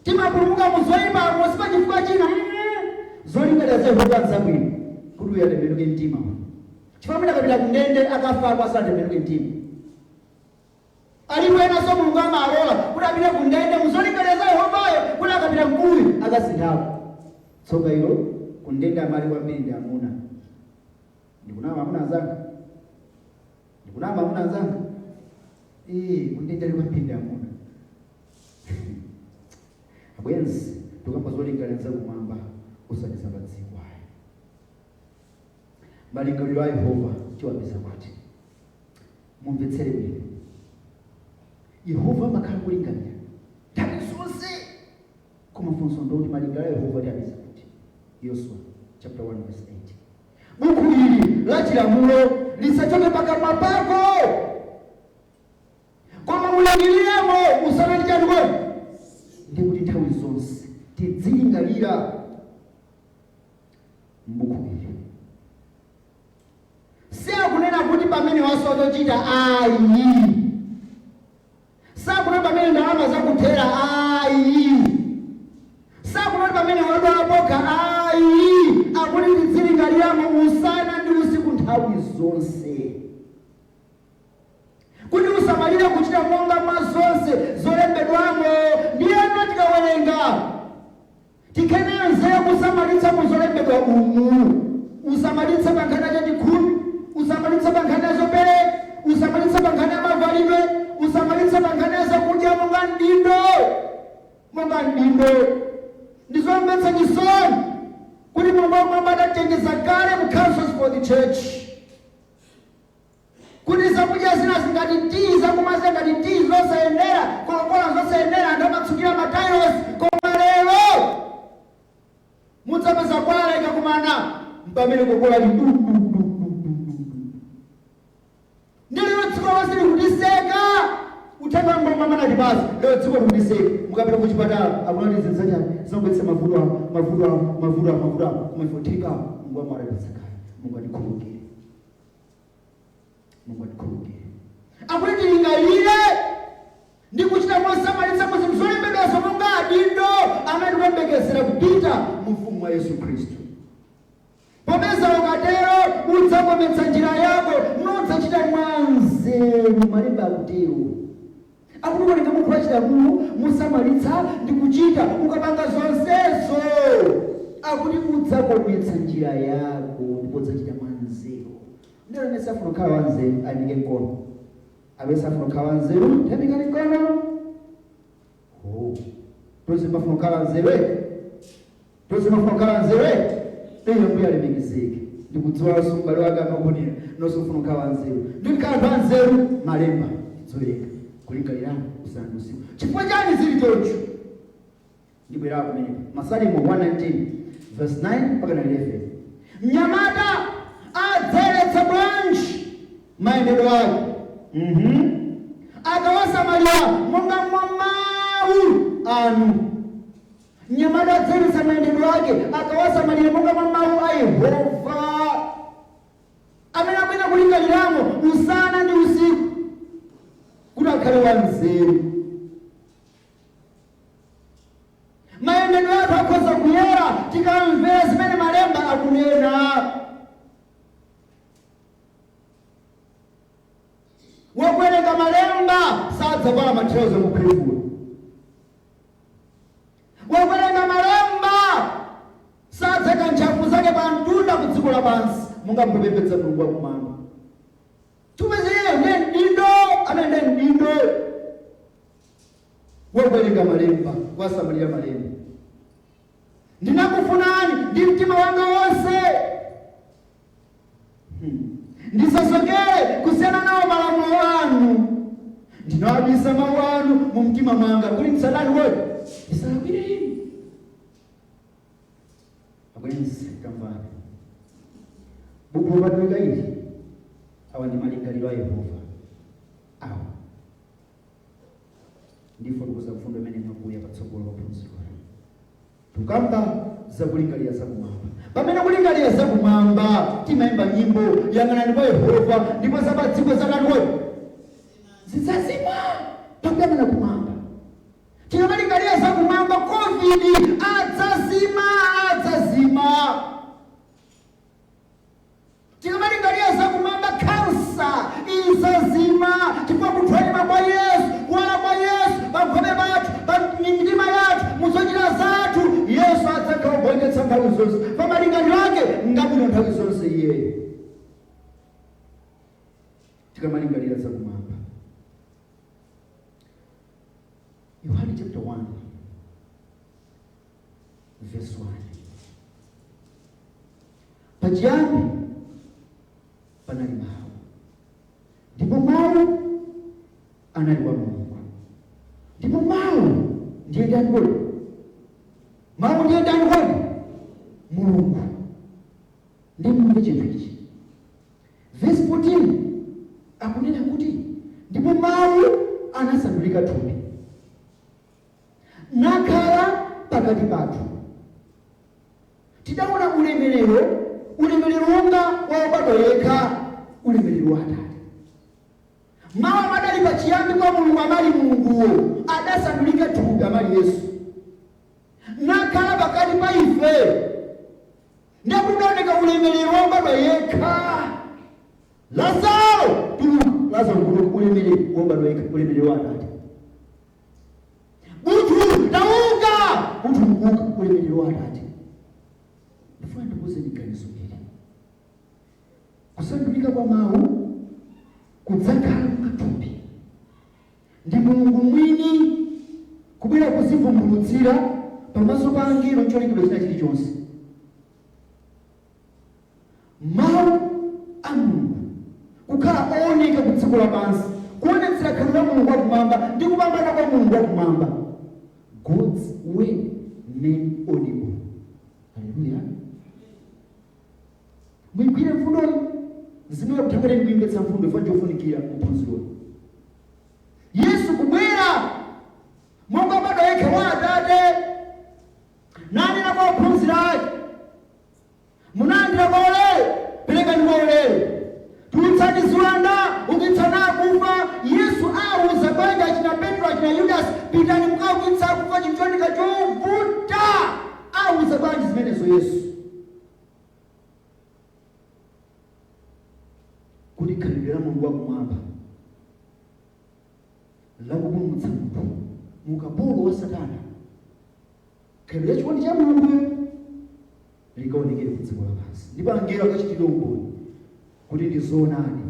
timapulumuka mu zoyipa mosipa chifukwa china, zolingalira za Yehova nzabwino kuti uyu atembenuke mtima, chifukwa amene akapita kundende akafa asatembenuke mtima. Alipo enanso Mulungu amalola kuti apite kundende muzolingalira za Yehovayo kuti akapita mkuluyu akasinthako. Tsoka ilo, kundende amali kwambiri ndi amuna. Ndikunama amuna anzanga? Ndikunama amuna anzanga? Kundende ali kwambiri ndi amuna. Abwenzi, tikamba zolingalira zakumwamba, osati za pa dziko ayi. Malingaliro a Yehova tiwapeza kuti? Mumvetsere bwino. Yehova amakhala kulingalira nthawi zonse, koma funso ndoti malingaliro a Yehova tiwapeza kuti? Yoswa chapter 1 verse 8: buku ili la chilamulo lisachoke pakamwa pako, koma mulingiliremo usana ndi chani kodi? Ndikuti nthawi zonse tidzilingalira m'buku ili. Siakunena kuti pamene wasotochita ayi, sakunena pamene ndalama zakuthera ayi, sakunena pamene wadwala pokha ayi. Akuti tidzilingaliramo usana ndi usiku nthawi zonse, kuti usamalire kuchita monga mwa zonse zolembedwamo. Ndiyeno tikawerenga tikhenenze kusamalitsa mu zolembedwa umu. Usamalitse pa nkhani ya chachikhumi, usamalitse pa nkhani ya zopereka, usamalitse pa nkhani ya mavalidwe, usamalitse pa nkhani ya zakudya monga mdindo, monga mdindo. Ndizomvetsa chisoni kuti Mulungu wakumwamba adatengeza kale mu Councils for the Church kuti zakudya zina zingati tii, zakumwa ngati tii, zosayendera, kolokola zosayendera, anthu amatsukira matailosi. Koma lero mudzapeza kwala ikakumana mpamene kokola li du du du du du du. Ndi lero dziko lonse likutiseka. Uthenga mbomamana tipasi lero dziko likutiseka. Mukapita kuchipatala akunati zinthu zachani zimabweretsa mavuto awo, mavuto awo, mavuto awo, mavuto awo. Koma ife uthenga Mulungu amawalalitsa kale. Mulungu atikhululukire, Mulungu atikhululukire. Akuti tilingalire ndi kuchita mosamalitsa mu zinthu zolembedwazo monga adindo amene tikuyembekezera kupita mu ufumu wa Yesu Khristu, popeza ukatero udzakometsa njira yako nudzachita mwanzeru. Malemba akutero. Akuti kuwerenga buku la chilamulo musamalitsa ndi kuchita, ukapanga zonsezo, akuti udzakometsa njira yako ndipo udzachita mwanzeru. Ndero amene safuna kukhala wanzeru ayimike mkono. Amene safuna kukhala wanzeru, tayimikani mkono. Oh, tonse mafuna kukhala wanzeru, tonse mafuna kukhala wanzeru. Eyo, Mbuye alemekezeke. Ndikudziwanso m'bale wake amakonera nonse mfuna kukhala wanzeru. Ndikukhala anthu anzeru, malemba tidzowerenga, kulingalirana usana ndi usiku. Chifukwa chani zili choncho? Ndibwerako kumeneko. Masalimo 119 verse 9 mpaka 11. Mnyamata adzayeretsa bwanji mayendedwe ake? Akawasamalira monga mwa mawu anu. Mnyamata adzayeretsa mayendedwe ake akawasamalira monga mwa mawu a Yehova, amene akwena kulingaliramo usana ndi usiku kuti akhale wanzeru. Mayendedwe athu akhoza kuyera tikamvera zimene malemba akunena. Wokuwerenga malemba sadzavala mathyozo mukhwefula. Wokuwerenga malemba sadzeka ntchafu zake pa mtunda ku dziko lapansi monga mukupembedza Mulungu wakumwamba. Tupezeye ndiye mdindo amene ndiye mdindo wokuwerenga malemba, wasamalira malemba. Ndinakufunani ndi mtima wanga wonse. Ndisasokere kusiyana nawo malamulo anu. Ndinawabisa mawu anu mu mtima mwanga kuti msadani woyo ndisalakwire inu. Abwenzi, tamvani. Buku lopatulika ili, awa ndi malingaliro a Yehova. Awa ndifotokoza mfundo imene mwakuya patsogolo pa phunziro. Tukamba zakulingalira zakumwamba. Pamene kulingalira zakumwamba, timayimba nyimbo, "Yang'anani kwa Yehova ndipo zapadziko zakaniwoyo zidzazima." Pakuyang'ana kumwamba, tikamalingalira zakumwamba, COVID adzazima, adzazima. Tikamalingalira zakumwamba, khansa izazima, chifukwa kuthwanima kwa Yesu, kuwala kwa Yesu pa nkhope pathu, pa mitima yathu, muzochita zathu, Yesu adzakhala kugonjetsa nthawi zonse. Pa malingaliro ake ngabwino nthawi zonse iyeyo. Tikamalingalira zakumwamba, Yohane chapter 1 verse 1: pachiyambi panali mawu, ndipo mawu anali kwa Mulungu, ndipo mawu ndiye ndani kodi? Mawu ndiye ndani kodi? Mulungu. Ndi mumve chinthu ichi, verse 14 akunena kuti ndipo mawu anasandulika thupi nakhala pakati pathu. Tidaona ulemerero, ulemerero wonga wa wobadwa yekha, ulemerero wa Atate. Mawu amadali pachiyambi kwa Mulungu, amali Mulunguwo, adasandulika thupi, amali Yesu, nakhala pakati pa ife. Ndakudaoneka ulemerero wobadwa yekha. Lazaro tuluka, Lazaro kutuluka, ulemerero wobadwa yekha, ulemerero wa Atate. Buthu tauka, buthu kuuka, ulemerero wa Atate. Ndifuna ndikuwuzeni ganizo ili. Kusandulika kwa mawu kudzakhala mkathupi ndi Mulungu mwini kubwera kuzivumbulutsira pamaso pa angelo cholengedwa china chilichonse. Mawu a Mulungu kukhala ooneka ku dziko lapansi, kuonetsera khalidwe la Mulungu wakumwamba ndi kupambana kwa Mulungu wakumwamba. God's word made audible. Haleluya! Muyigwire mfundoyi zimene kuthakwera kuimvetsa mfundo ifo njofunikira mphunziroyi. Yesu kubwera monga bado yekha wa Atate nanena kwa ophunzira ake, munalandira kwa ulere, perekani kwa ulere, tulutsani ziwanda, ukitsani akufa. Yesu awuza banja achina Petro, achina Yudasi, pitani mukaukitsa akufa, chinthu chooneka chovuta. Awuza bwanji zimenezo Yesu? Kuti khalidwe la Mulungu wakumwamba lakupulumutsa munthu mu ukapolo wa Satana, khalidwe la chikondi cha Mulunguyo likaonekere ku dziko lapansi, ndipo angelo akachitire umboni kuti ndi zoonadi,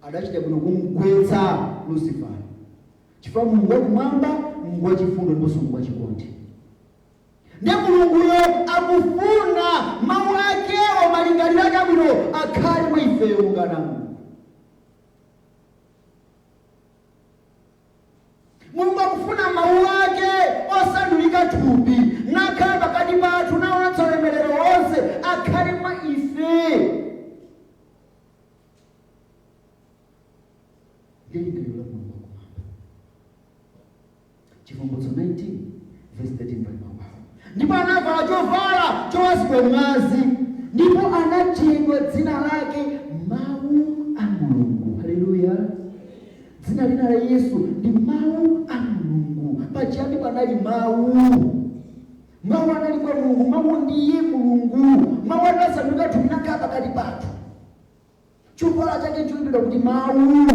adachita bwino kumgwetsa Lusifari, chifukwa Mulungu wakumwamba Mulungu wachifundo ndiponso Mulungu wachikondi. Ndiye Mulunguyo akufuna mawu akewo, malingaliro ake abwino akhale mwa ifeyo monga ana a Mulungu. Mulungu akufuna mawu ake osandulika thupi nakhala pakati pathu naonetsa ulemerero wonse akhale mwa ife. Ndiye lingaliro la Mulungu wakumwamba. Chivumbulutso 19 verse 13 pali mawu awa, ndipo anavala chovala chowazidwa mwazi, ndipo anatchedwa dzina lake Mawu a Mulungu. Haleluya! Dzina lina la Yesu ndi Mawu a Mulungu. Pachiyambi panali Mawu, Mawu anali kwa Mulungu, Mawu ndiye Mulungu. Mawu anasanduka thupi nakhala pakati pathu. Chovala chake cholembedwa kuti Mawu.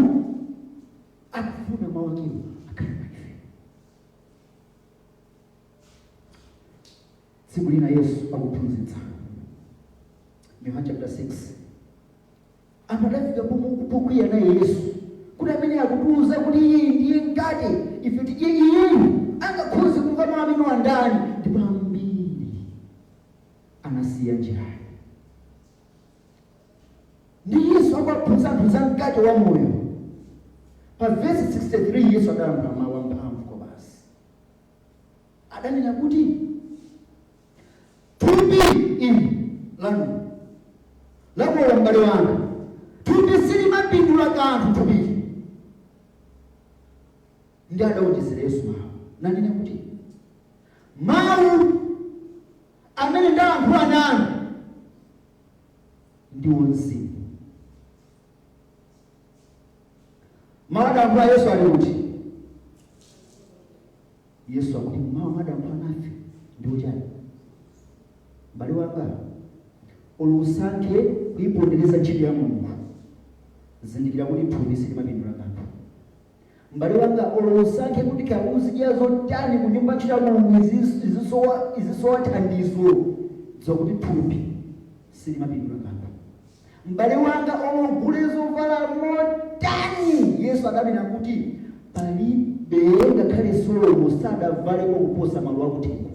Akufuna mawu akewo akhale mwa ife. Tsiku lina Yesu akuphunzitsa, Yohane chapter 6, anthu adafika pokwiya naye Yesu kuti amene akutiuza kuti iye ndiye mkate ife tidye iyeyu angakhoze kumva mawu amenewa ndani? Ndipo ambiri anasiya njirayo. Ndi Yesu akuwaphunzitsa anthu za mkate wa moyo. Pa vesi 63 Yesu adalankhula mawu amphamvu kwabasi. Adanena kuti, thupi ili lanu lakulola m'bale wanga, thupi silimapindula kanthu thupili. Ndi adawonjezera Yesu mawu nanena kuti, mawu amene ndalankhula nanu ndiwo mzimu. Mawu adalankhula Yesu ali kuti? Yesu akuti mawu amene adalankhula nafe ndiwo chani? M'bale wanga, olo usankhe kuipondereza ntchito ya Mulungu, zindikira kuti thupi silimapindula kanthu. M'bale wanga, olo usankhe kuti kaya uzidya zotani ku nyumba, ntchito ya Mulungu izisowa thandizo, dziwa kuti thupi silimapindula kanthu. M'bale wanga, olo ugule zovala motani, Yesu adanena kuti palibe ngakhale Solomo sadavaleko kuposa maluwa akuthengo.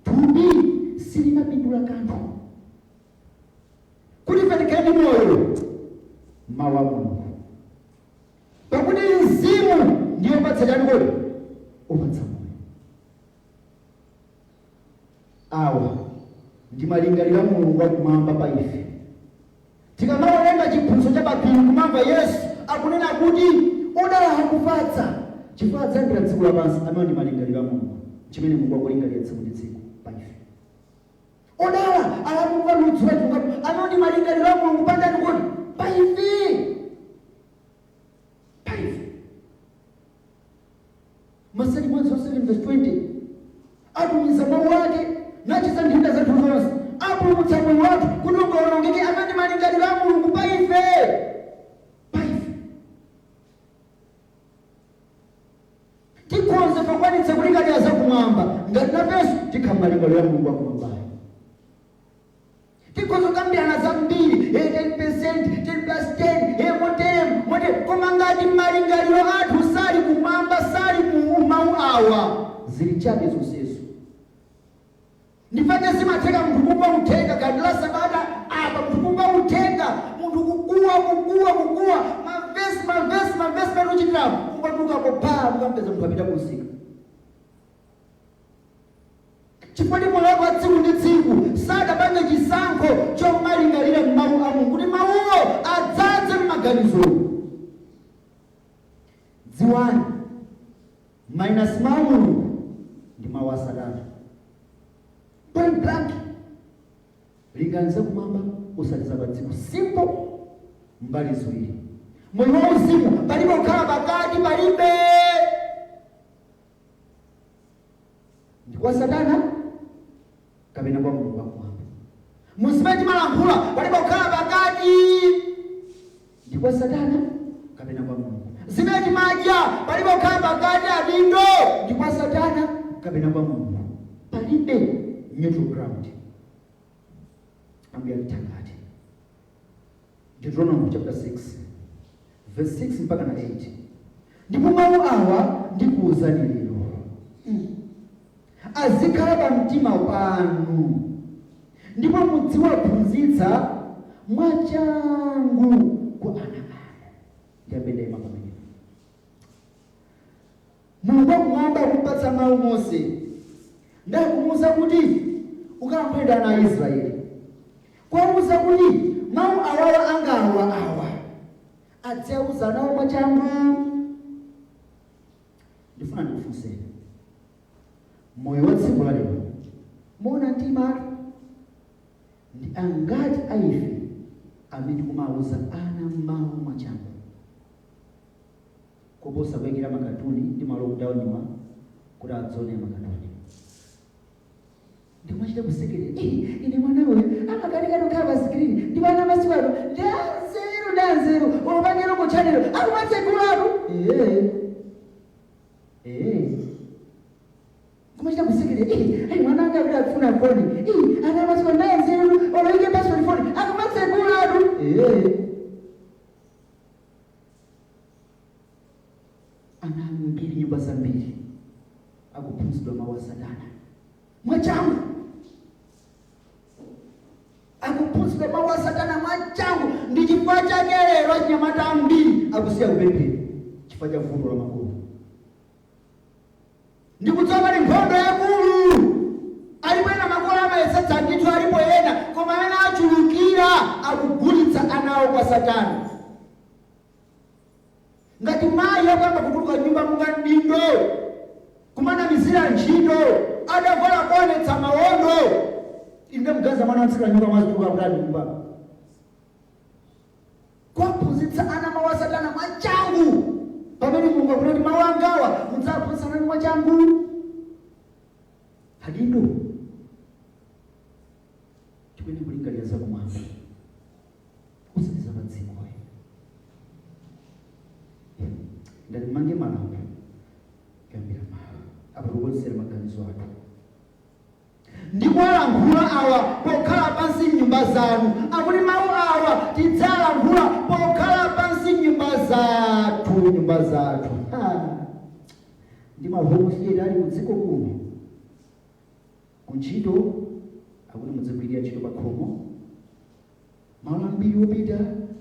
Thupi silimapindula kanthu. Kuti ife tikhale ndi moyo, mawu a Mulungu, pakuti mzimu ndiye upatsa chani kodi? Upatsa moyo. Awa ndi malingaliro a Mulungu wakumwamba pa ife. Tikamawerenga chiphunzitso cha paphiri kumamva Yesu akunena kuti odala akufatsa chifukwa adzalandira dziko lapansi, amene ndi malingaliro a Mulungu, chimene Mulungu akulingalira tsiku ndi tsiku pa ife. Odala alakumva ludzu la chilungamo, amene ndi malingaliro a Mulungu pa ndani kodi? Pa ife. Pa ife. Masalimo 107 verse 20, atumiza mawu ake nachiza nthenda zathu zonse, apulumutsa moyo wathu kuti ungawonongeke. Amene ndi malingaliro a Mulungu pa ife, pa ife. Tikhonza pakwanitsa kulingalira zakumwamba ngati nafenso tikhala malingaliro a Mulungu akumwambayo. Tikhoza Koma ngati malingaliro athu sali kumwamba, sali mu mawu awa, zili chabe zonsezo. Ndifanye zimatheka munthu kumva uthenga kandi la Sabata apa, munthu kumva uthenga, munthu kukuwa, kukuwa, kukuwa, mavesi, mavesi, mavesi, pano uchitirapo kungotulukapo phaa, mukampeza munthu apita kumsika, chifukwa ndi moyo wake wa tsiku ndi tsiku sadapange chisankho chomalingalira m'mawu a Mulungu kuti mawuwo adzadze m'maganizo. Dziwani, minus mawu a Mulungu ndi mawu a Satana, point blank. Linganiza kumwamba, usati pa dziko. Simple, mbali ziwiri. Moyo wa uzimu palibe kukhala pakati, palibe. Ndi kwa Satana kapena kwa Mulungu wakumwamba. Muzimene timalankhula palibe kukhala pakati, ndi kwa Satana kapena kwa Mulungu. Zimene timadya palibe kukhala pakati, adindo, ndi kwa Satana kapena kwa Mulungu. Palibe neutral ground. Ambuye atithangate. Deuteronomy chapter 6 verse 6 mpaka na 8: "Ndipo mawu awa ndikuwuzani lero azikhala pa mtima panu, ndipo mudziwaphunzitsa mwachangu kwa ana anu." Ndiyambe ndayima pamenepo. Mulungu wakumwamba akumpatsa mawu Mose, ndakumuwuza kuti ukalankhule ana a Israeli, kuwawuza kuti mawu awawa angawa awa adzawuza nawo mwachangu. Ndifuna ndikufunseni, moyo wa tsiku la lero, moona mtima, ndi angati aife amene kumawuza ana mawu mwachangu koposa kuyikira makatuni ndi ma lockdown wa kuti adzaone makatuni ndimachita kusekerera? "Ih, ine mwana uyu amakanika kukhala pa screen, ndipo ana masiku ano ndi anzeru, ndi anzeru, ulupangiro ku channel akumatsegulatu." Ee, kumachita kusekerera. "Ih, ayi, mwana anga akuti akufuna foni. Ih, ana masiku ano ndi anzeru, oloike password foni akumatsegulatu." Ee, ana ambiri, nyumba zambiri akuphunzidwa mawu a Satana mwachangu, akuphunzidwa mawu a Satana mwachangu. Ndi chifukwa chake lero achinyamata ambiri akusiya kupemphera, chifukwa cha vuto la makolo. Ndikudziwa pali nkhondo yakulu. Alipo ena makolo amayesetsa ndithu, alipo ena, koma amene achulukira akugulitsa anawo kwa Satana. Ngati mayi akuyamba kutuluka nyumba munga mdindo, kumanamizira ntchito, adavala kuonetsa mawondo, ine mgaza mwana watsikira nyumba mwazituluka kutani nyumba, kwaphunzitsa ana mawu a Satana mwachangu, pamene Mulungu akuti mawu angawa mudzaphunzitsa nani mwachangu. Adindo, tikuyenda kulingalira zakumwamba, usati za pa dziko. Ndati mange malamba kuyambira mawa apo, tikukonzera maganizo athu. Ndikuwalankhula awa pokhala pansi mnyumba zanu. Akuti mawu awa tidzalankhula pokhala pansi mnyumba zathu, nyumba zathu. Ha. Ndi ma home theatre ali kudziko kuno, kuntchito akuti mudzigwirira ntchito pa khomo. Malo ambiri opita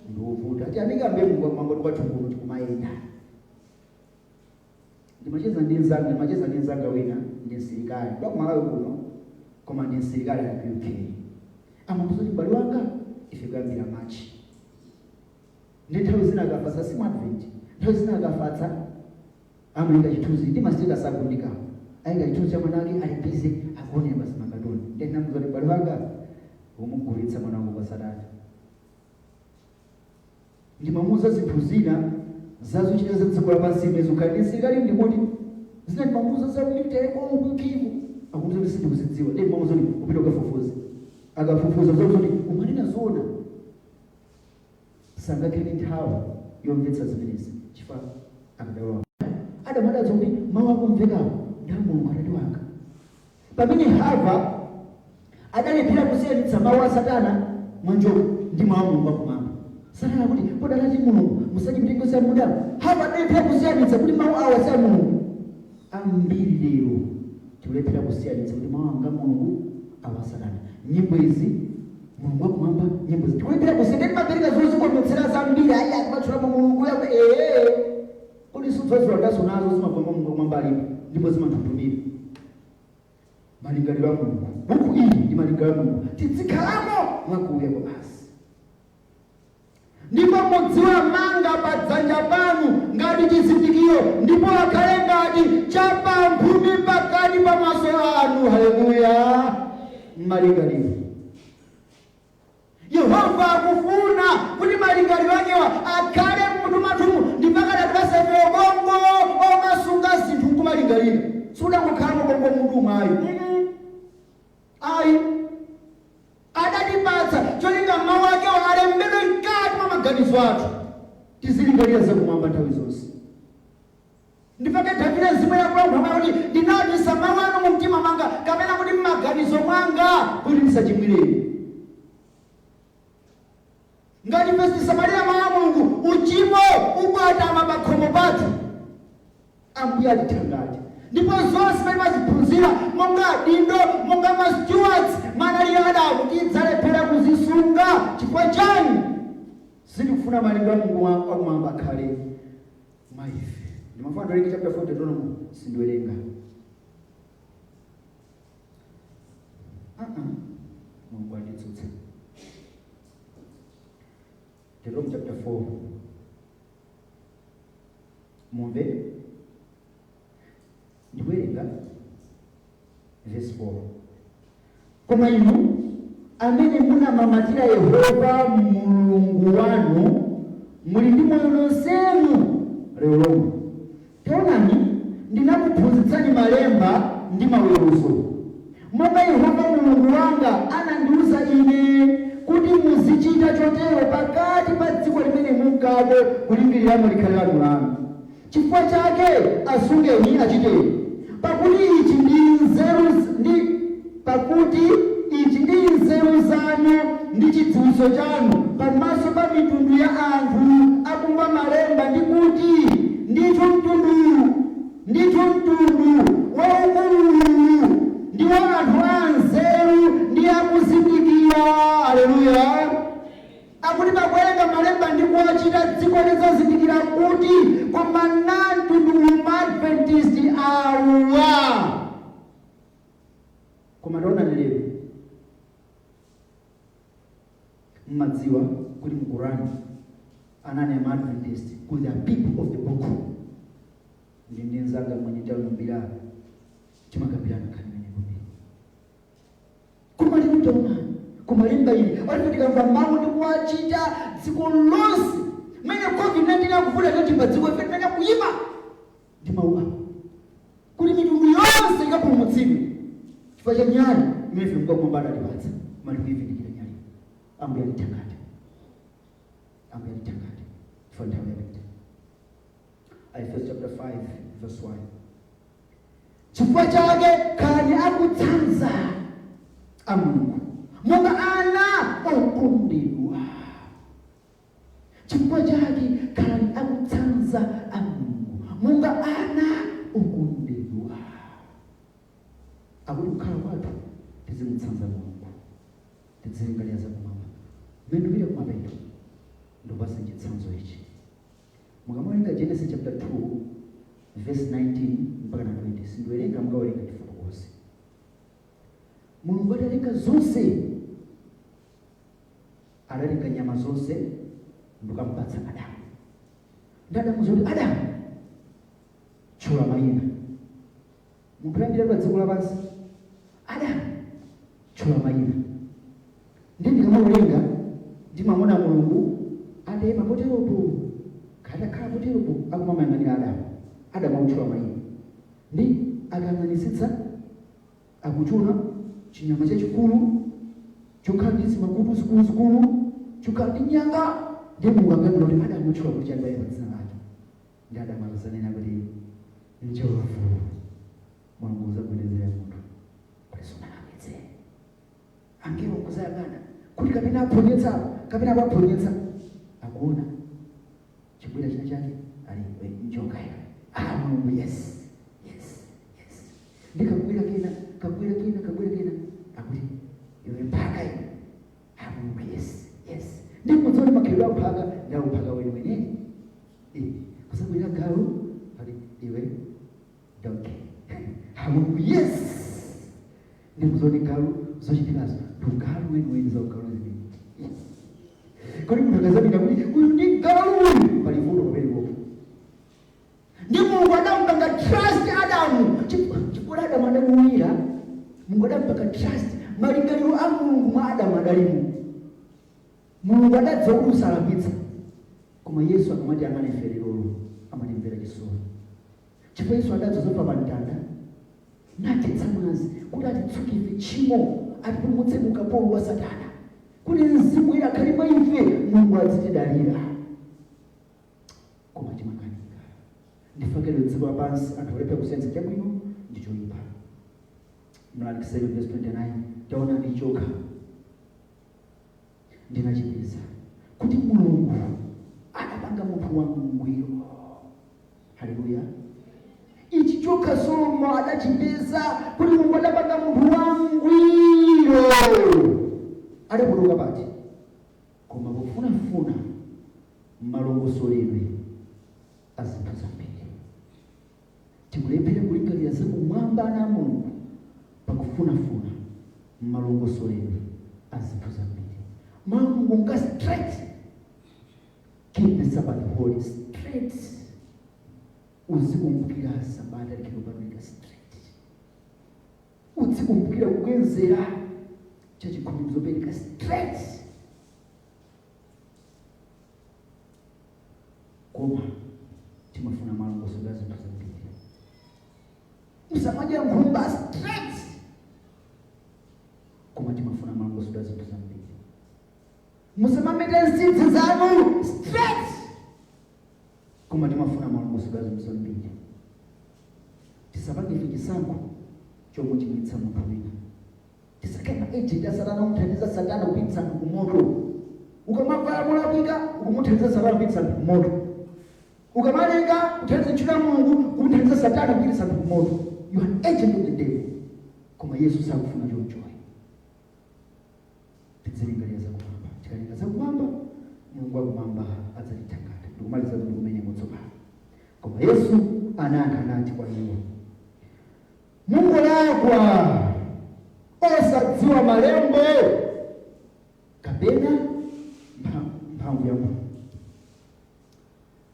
ndi ovuta. Tiyamike Mulungu akumwamba kwathu kuno tikumayenda. Ndimacheza ndi nzanga wina, ndi msilikali kwa kumalawi kuno, koma ndi msilikali ali ku UK. Amandiuza kuti, "M'bale wanga, ife kuyambira Machi ndi nthawi zina akafatsa simu Advent, nthawi zina akafatsa amayika chithunzi ndi ma status agundikawo, ayika chithunzi cha mwana wake ali busy akuonera basi makatoni." Ndinamuuza kuti, "M'bale wanga, umugulitsa mwana wako kwa Satana." Ndimamuuza zinthu zina zazochita za dziko lapansi imezo, khali ndi msilikali, ndikuti zina ndimamuuza za military kwaukwikivu, akuti kuti sindikuzidziwa. Ndi ndimamuuza kuti upita ukafufuze. Akafufuza zakuti umanena zoona. Sangakhale nthawi yomvetsa zimenezi chifukwa akadalowa. Adamu adadziwa kuti mawu akumvekawo ndi a Mulungu Atate wanga, pamene Hava adalephera kusiyanitsa mawu a Satana mwanjoka ndi mawu a Mulungu akumwamba. Satana Timakhala kuti kodi anati Mulungu musadye mitengo ya m'mundamu, Hava adalephera kusiyanitsa kuti mawu awa si a Mulungu. Ambiri lero tikulephera kusiyanitsa kuti mawu anga Mulungu, awa Satana. Nyimbo izi, Mulungu wakumwamba, nyimbo izi tikulephera kusiyanitsa. Timapereka zozikometsera zambiri, ayi, akumatchulamo Mulungu yakuti ee, kodi sudzoziwandaso nazo zimabva Mulungu wakumwamba alipo ndipo zimanthunthumira. Malingaliro a Mulungu, buku ili ndi malingaliro a Mulungu, tizikhalamo mwakuya kwa basi. Ndipo mudziwamanga pa dzanja panu ngati chizindikiro, ndipo akhale ngati chapamphumi pakati pa maso anu. Haleluya! Malingaliro, Yehova akufuna kuti malingaliro akewa akhale mmutu mwathumu. Ndi pakati atipasefe ubongo omasunga zinthu nkumalingaliro. Sudangokhala mubongo mutu mwayi, ayi, adatipatsa cholinga mawu akewo alembedwe mkati mwa maganizo athu, tizilingalira zakumwamba nthawi zonse. Ndipake Davide zimwe yakulankhula kuti, "Ndinabisa mawu anu mu mtima mwanga," kapena kuti mmaganizo mwanga, kuti ndisachimwireni. Ngati ife sitisamalira mawu a Mulungu, uchimo ubwatama pa khomo pathu. Ambuye atithangate. Ndipo zonse zimene maziphunzira monga adindo, monga ma stewards manali Adamu, tidzalephera kuzisunga. Chifukwa chani? Sitikufuna malingaliro a Mulungu wakumwamba akhale mwa ife. Ndimafuna ndiwerenge chapter 4 Deuteronomy, sindiwerenga. Mulungu anditsutsa. Deuteronomy chapter 4, mumve, ndikuwerenga verse 4: "Koma inu amene munamamatira Yehova Mulungu wanu muli ndi moyo nonsenu lero lomwe. Taonani, ndinakuphunzitsani malemba ndi maweruzo, monga Yehova Mulungu wanga anandiuza ine, kuti muzichita chotero pakati pa dziko limene munkako kulimbiramo likhale lanu lanu. Chifukwa chake asungeni, achiteni, pakuti ichi ndi nzeru zanu ndi chidziwitso chanu pamaso pa mitundu ya anthu akumva malemba, ndi kuti, ndithu mtundu waukuluwu ndi wa anthu anzeru ndi akuzindikira." Aleluya! Akuti pakuwerenga malemba ndi kuwachita, dziko lidzazindikira kuti koma na mtundu umaadventist awa. Koma taonani lero, mmadziwa kuti mu Qurani anani ama-Adventist kuti the people of the book. Ndi nzanga mwenye talumbira, timakambirana nkhani imene kwambiri. Koma lero taonani, kumalemba ili alipo, tikamva mawu ndi kuwachita, dziko lonse mmene COVID-19 akuvuta chonchi pa dziko, ife timene kuyima ndi mawu awo kuti mitundu yonse ikapulumutsidwe chifukwa cha nyali imene ife Mulungu adatipatsa. Mali kuyivindikira nyali. Ambuye atithangate, Ambuye atithangate, chifukwa nthawi yapita. Efeso chapter 5 verse 1: "Chifukwa chake khalani akutsanza a Mulungu monga ana okondedwa." Chifukwa chake khalani akutsanza a Mulungu monga ana okondedwa. Akuti kukhala kwathu tizimutsanza Mulungu, tizilingalira zakumwamba. Mmene ndipita kumapeto, ndikupasa chitsanzo ichi. Mukamawerenga Genesis chapter 2 verse 19 mpaka na 20, sindiwerenga, mukawerenga, tifotokoze. Mulungu atalenga zonse, adalenga nyama zonse ndikukampatsa Adamu. Ndi Adamu zoti, "Adamu, tchula mayina." Munthu oyambira pa dziko lapansi, "Adamu, tchula mayina." Ndi ndikamawerenga ndimamona Mulungu atayima poteropo, katakhala poteropo, akumamayang'anira Adamu. Adamu akutchula mayina, ndi akayang'anitsitsa akuchuna chinyama chachikulu chokhala ndi zimakutu zikuluzikulu, chokhala ndi nyanga. Ndi Mulungu akuyang'ana kuti Adamu utchula kuti chani pa dzina lake. Ndi Adamu akuzanena kuti njovu. Mulungu uzagwedezera munthu kuti sunalakwitse. Angelo nkuzayang'ana kuti kapena aphonyetsa, kapena akuaphonyetsa, akuona. Kabwera kena, kabwera kena, akuti iwe mphaka iwe. Amulungu, yes, ndi mudzione makhalidwe a mphaka ndi amphaka weniweneni. Kusabwera galu ati iwe donkey. Amulungu, yes, ndi mudzione galu zochitikazo ndi ugalu weniweni, za ugalu zimene. Yes. Kodi munthu akazapita kuti uyu ndi galu uyu, pali vuto pamenepopo. Ndi Mulungu adampanga trust Adamu chifukwa Adamu adamuwira. Mulungu adampanga trust. Malingaliro a Mulungu mwa Adamu adalimo. Mulungu adadziwa kuti usalakwitsa. Koma Yesu akamati ang'ane ife lerolo, amatimvera chisoni chifukwa Yesu adadziwa zofa pa mtanda nakhetsa mwazi kuti atitsuke ife tchimo, atipulumutse mu ukapolo wa Satana, kuti Mzimu ina akhale mwa ife, Mulungu azitidalira. Koma timakanika. Ndifakire dziko lapansi anthu alephera kusiyanitsa chabwino ndi choyipa. Mlaliki 7 verse 29: taonani, chokha ndinachipeza, kuti Mulungu adapanga munthu wangwiro. Haleluya! Ichi chokha Solomo adachipeza, kuti Mulungu adapanga munthu wangwiro. Adapotoka pati? Koma pofunafuna malongosoledwe a zinthu zambiri. Tikulephera kulingalira zakumwamba ana a Mulungu pakufunafuna malongosoledwe a zinthu zambiri. Mawu a Mulungu nga straight: keep the Sabbath holy. Straight. Uzikumbukira sabata likhale lopatulika. Straight. Uzikumbukira kukwenzera chachikhumi, zopereka. Straight. Koma timafuna malongosoledwe a zinthu zambiri. Musamadya nkhumba. Straight. Koma timafuna malongosoledwe a zinthu zambiri. Musamamete ntsitsi zanu. Straight. Koma timafuna malongosoledwe a zinthu zambiri. Tisapange ife chisankho chomwe chimwitsa munthu wina. Tisakhale ma agent a Satana kumuthandiza Satana kupititsa anthu kumoto. Ukamavala molakwika, ukumuthandiza Satana kupititsa anthu kumoto. Ukamalenga kuthandiza ntchito ya Mulungu, kumuthandiza Satana kupititsa anthu kumoto. You are an agent of the devil. Koma Yesu sakufuna chonchoyi. Tidzilingalira zakumwamba. Tikalinga zakumwamba, Mulungu wakumwamba adzatithangata. Ndikumaliza kuti kumeneko tsopano. Koma Yesu anayankha nati kwa iwo, mungolakwa osadziwa malembo kapena mphamvu ya Mulungu.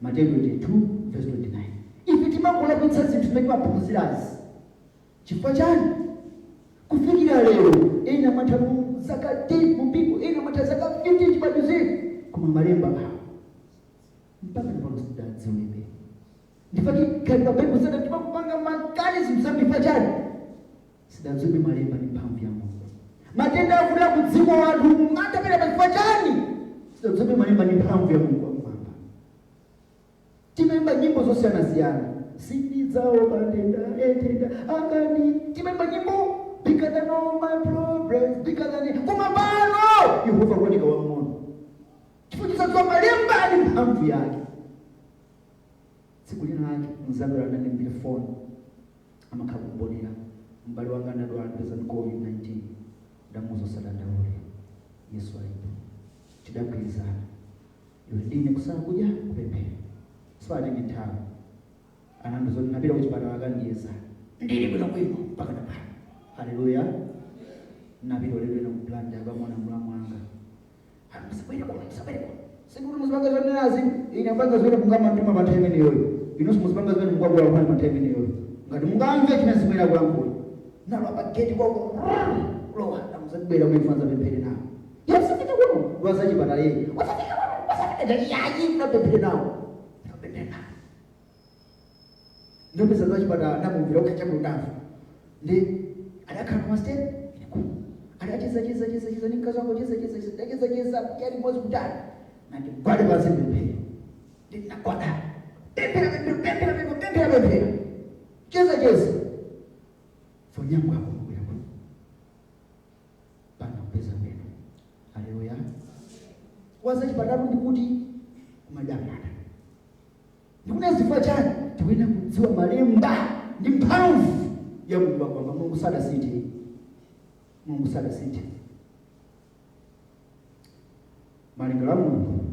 Mateyu 22 verse 29. Ife timangolakwitsa zinthu zimene timaphunzirazi. Chifukwa chani? Kufikira lero ena mwatha mu zaka 10 mumpingo, ena mwatha zaka 15 chibadwizeni, koma malemba awa mpaka napano sidadziwebe. Ndifaki khalidwa Baibulo sada timapanga makani zinthu zambiri. Chani? Sidadziwebe malemba ndi mphamvu ya Mulungu. Matenda akudya ku dziko anthu matapera pachifukwa chani? Sidadziwebe malemba ndi mphamvu ya Mulungu wakumwamba. Timaimba nyimbo zosiyanasiyana, sindidzaopa ntenda etenda akani. Timaimba nyimbo bigger than all my problems, bigger than, koma pano Yehova kuoneka wamng'ono chifukwa chisadziwa malemba ndi mphamvu yake. Tsiku lina lake mzanga anandiimbira foni, amakhala kumbonera, m'bale wanga anadwala, ndipeza ndi COVID-19. Ndamuuza usadandaule, Yesu alipo. Tidagwirizana iwe ndine kusala kudya, kupemphera. Sipanatenge nthawi anandiuza kuti napita kuchipatala, akandiyeza, ndili bwinobwino mpaka napano. Haleluya! Napita ulendo ena ku Blantyre, akamona mlamu wanga. Musabwere kuno, musabwere kuno. Sikuti muzipanga zonenazi, ine apanga zimene mungamantuma pa nthawi imeneyoyo, inonso muzipanga zimene mungakulankhula pa nthawi imeneyoyo. Ngati mungamve chimene zimene kulankhula, nalowa pa gate kwako, lowa, namuzabwera kuifanza pemphere nawo. Yasafika kuno wazachipatala yeye, wasafika kuno, wasafika yayi, napemphere nawo, napemphere nawo. Ndopeza zachipatala ndamumvira ukhacha ndamva ndi adakhala pa step adacheza cheza cheza cheza ndi mkazi wangu, cheza cheza cheza, ndacheza cheza kuyali mozi kutali, nati gwade pansi pemphera. Ndinagwada, pemphera, pemphera, pemphera, pemphera, pemphera, pemphera, cheza cheza. Fonyangu ako kubwera kuno pano kupeza bwino. Haleluya! Wazachipatala ndikuti kumadamada ndikuna zifukwa chani? Tikuyenera kudziwa malemba ndi mphamvu ya Mulungu akwamba. Mulungu sadasinthe. Mulungu sadasinthe. Malingaliro a Mulungu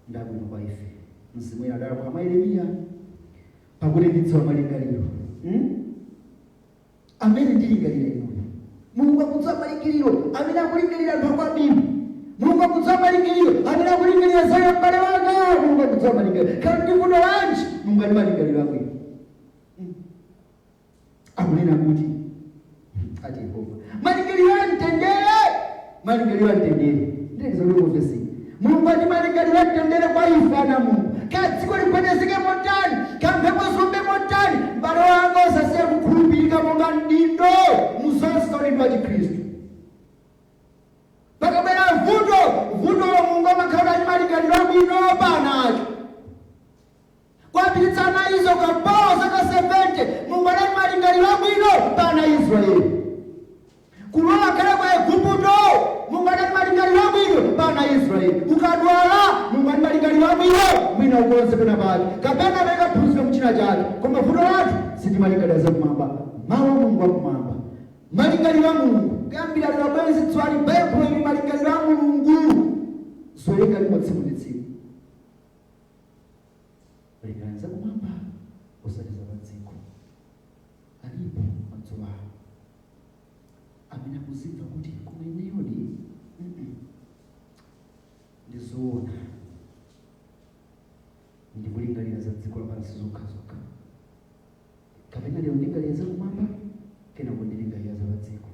ndi abwino kwa ife. Mzimu ina adalakwira mwa Yeremiya, pakuti ndidziwa malingaliro amene ndilingalira inuyo. Mulungu akudziwa malingaliro amene akulingalira anthu akwabiri. Mulungu akudziwa malingaliro amene akulingalira za m'bale wanga. Mulungu akudziwa malingaliro khala ndi vuto lanji. Mulungu ali malingaliro abwino. Akunena kuti, ati Yehova, malingaliro amtendere, malingaliro amtendere. Ndilekeza. Mulungu ati malingaliro amtendere kwa ife ana Mulungu. Ka dziko ligwedezeke motani, kamphepo zombe motani, m'bale wanga, usasiye kukhulupirika monga mdindo muzonse za udindo wa Chikhristu. Pakabwera vuto, vutolo Mulungu amakhala ali malingaliro abwino panacho. Kwapiritsana izo kapolo zaka 70, Mulungu anali malingaliro abwino pana Israeli. Kulola kale kwa Igupto, Mulungu anali malingaliro abwino pana Israeli. Ukadwala, Mulungu ali malingaliro abwino, mwina ukonze pena pake kapena amene phunziro mchina chake. Koma vuto lathu sitimalingalira zakumwamba, mawu a Mulungu akumwamba, malingaliro a Mulungu. Kuyambira lero, bwenzi, dziwani Baibulo ili malingaliro a Mulungu. Zowerenga limwe tsiku ndi tsiku, lingalira zakumwamba osati za padziko. Alipo madzulo ano amene akuzimva kuti kumeneyodi ndizoona ndikulingalira za dziko lapansi zokha zokha, kapena lero ndingalira zakumwamba, kenako ndilingalira za padziko?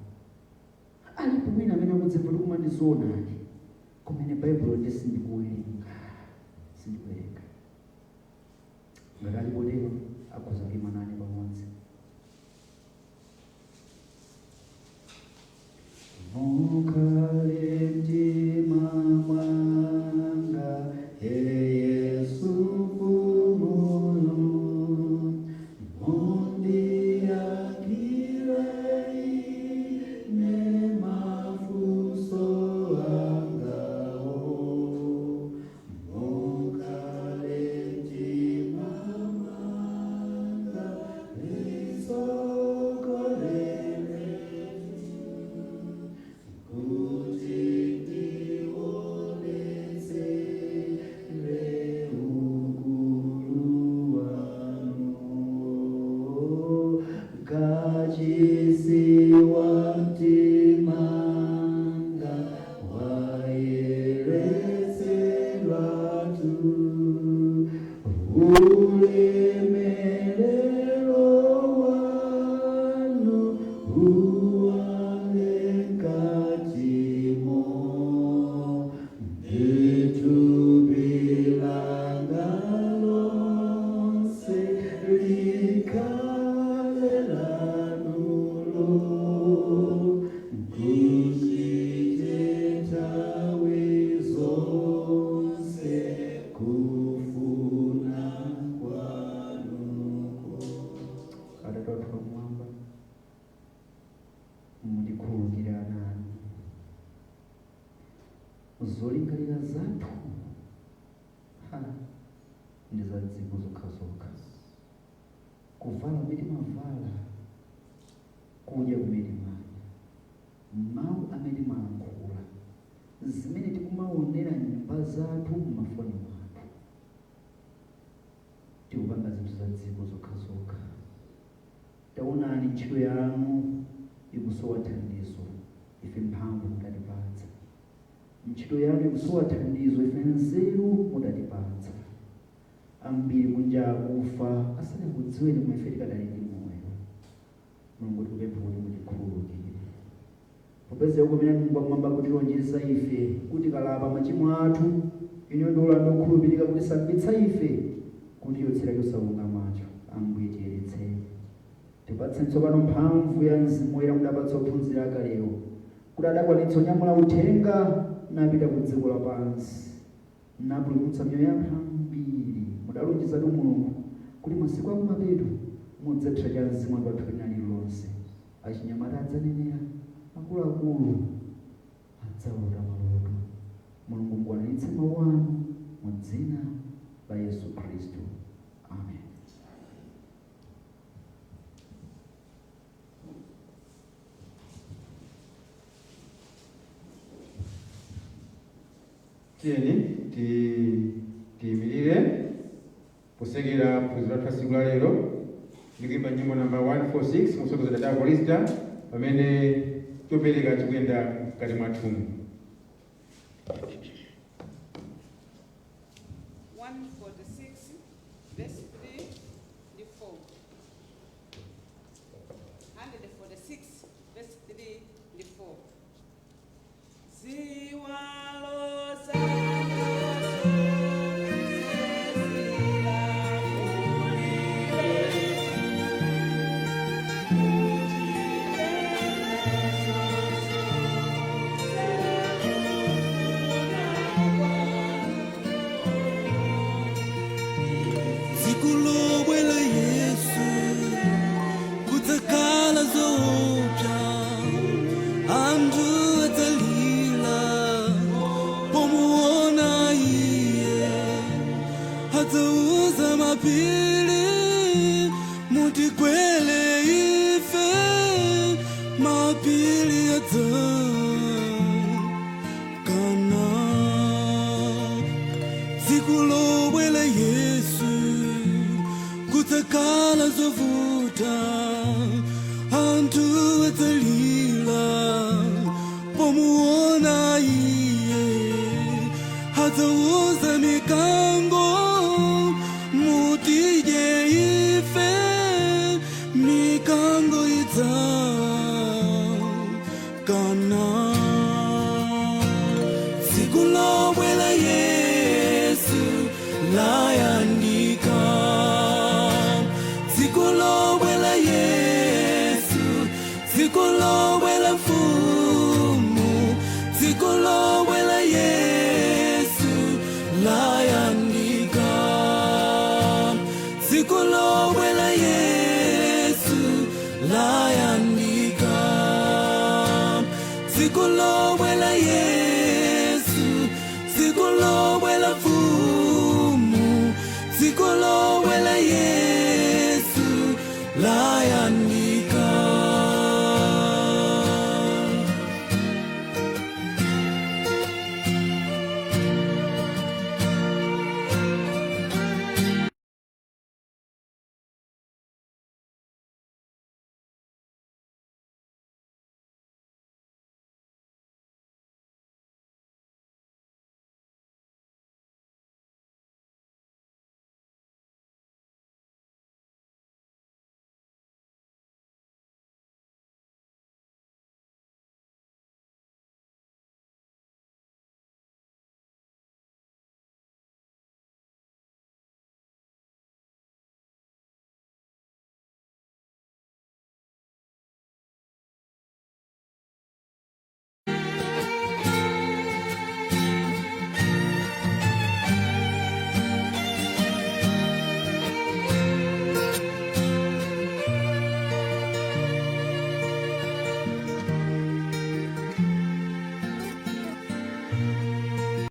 Alipo mwina amene akudzimva kuti koma ndizoonadi, kumene Baibulo ndi sindikuwerenga, sindikuwerenga? Ngati alipo lero, akhoza kuima nane pamodzi. Mukhale mtima mwanga, e Yesu mfumu, mundiyankhire ine mafunso angawo. Mukhale mtima mwanga, lisogolere kuti ndionetsere ukulu wanu. Kachisi wa mtimanga wayeretsedwatu, ulemerero wanu uwale mkatimo, ndithupi langa lonse likhale lanulo, kuchite nthawi zonse kufuna kwanuko. Atate wathu wakumwamba, mutikhululukire ana anu. Zolingalira zathu ha ndi za dziko zokhazokha. Kuvala kumene timavala, kudya kumene timadya, mawu amene timalankhula, zimene tikumaonera m'nyumba zathu, m'mafoni mwathu, tikupanga zinthu za dziko zokhazokha. Taonani, ntchito yanu ikusowa thandizo, ife mphamvu mudatipatsa. Ntchito yanu ikusowa thandizo, ife nzeru mudatipatsa. Ambiri kunja akufa asanakudziweni, mwe ife tikadali ndi moyo. Mulungu, tikupempha kuti mutikhululukire, popeza kumene Mulungu akumwamba kutilonjeza ife kuti kalapa machimo athu, inu ndi okhulupirika kutisambitsa ife, kutichotsera chosalungamacho. Ambuye, tiyeretseni, tipatse tsopano mphamvu ya Mzimu Woyera mudapatsa ophunzira akalewo, kuti adakwanitsa kunyamula uthenga napita ku dziko lapansi napulumutsa miyoyo ya anthu ambiri. Mudalonjezatu Mulungu kuti masiku akumapeto mudzathira cha Mzimu wanu pathupi lina lililonse. Achinyamata adzanenera, akuluakulu adzalota maloto. Mulungu, mukwaniritse mawu anu mu dzina la Yesu Khristu, amen. Tiyeni tiyimirire posekera phunziro lathu la tsiku la lero ndikuimba nyimbo namba 146 motsogozedwa ndi akolista pamene chopereka chikuyenda mkati mwathumu. 146 verse 3 ndi 4. 146 verse 3 ndi 4. Ziwalo zanu Tsiku lobwela Yesu kudzakhala zoopsa, anthu adzalira pomuona iye, adzauza mapiri mutigwere ife, mapiri adzakana. Tsiku lobwela Yesu kudzakhala zovuta, anthu adzalira pomuona iye, adzauza mikango mutidye ife, mikango idzakana. Tsiku lobwela Yesu layandika, tsiku lobwela Yesu, tsiku lobwela mfumu, tsiku lobwela Yesu layandika, tsiku lobwela Yesu layandika, tsiku lobwela Yesu, tsiku lobwela mfumu, tsiku.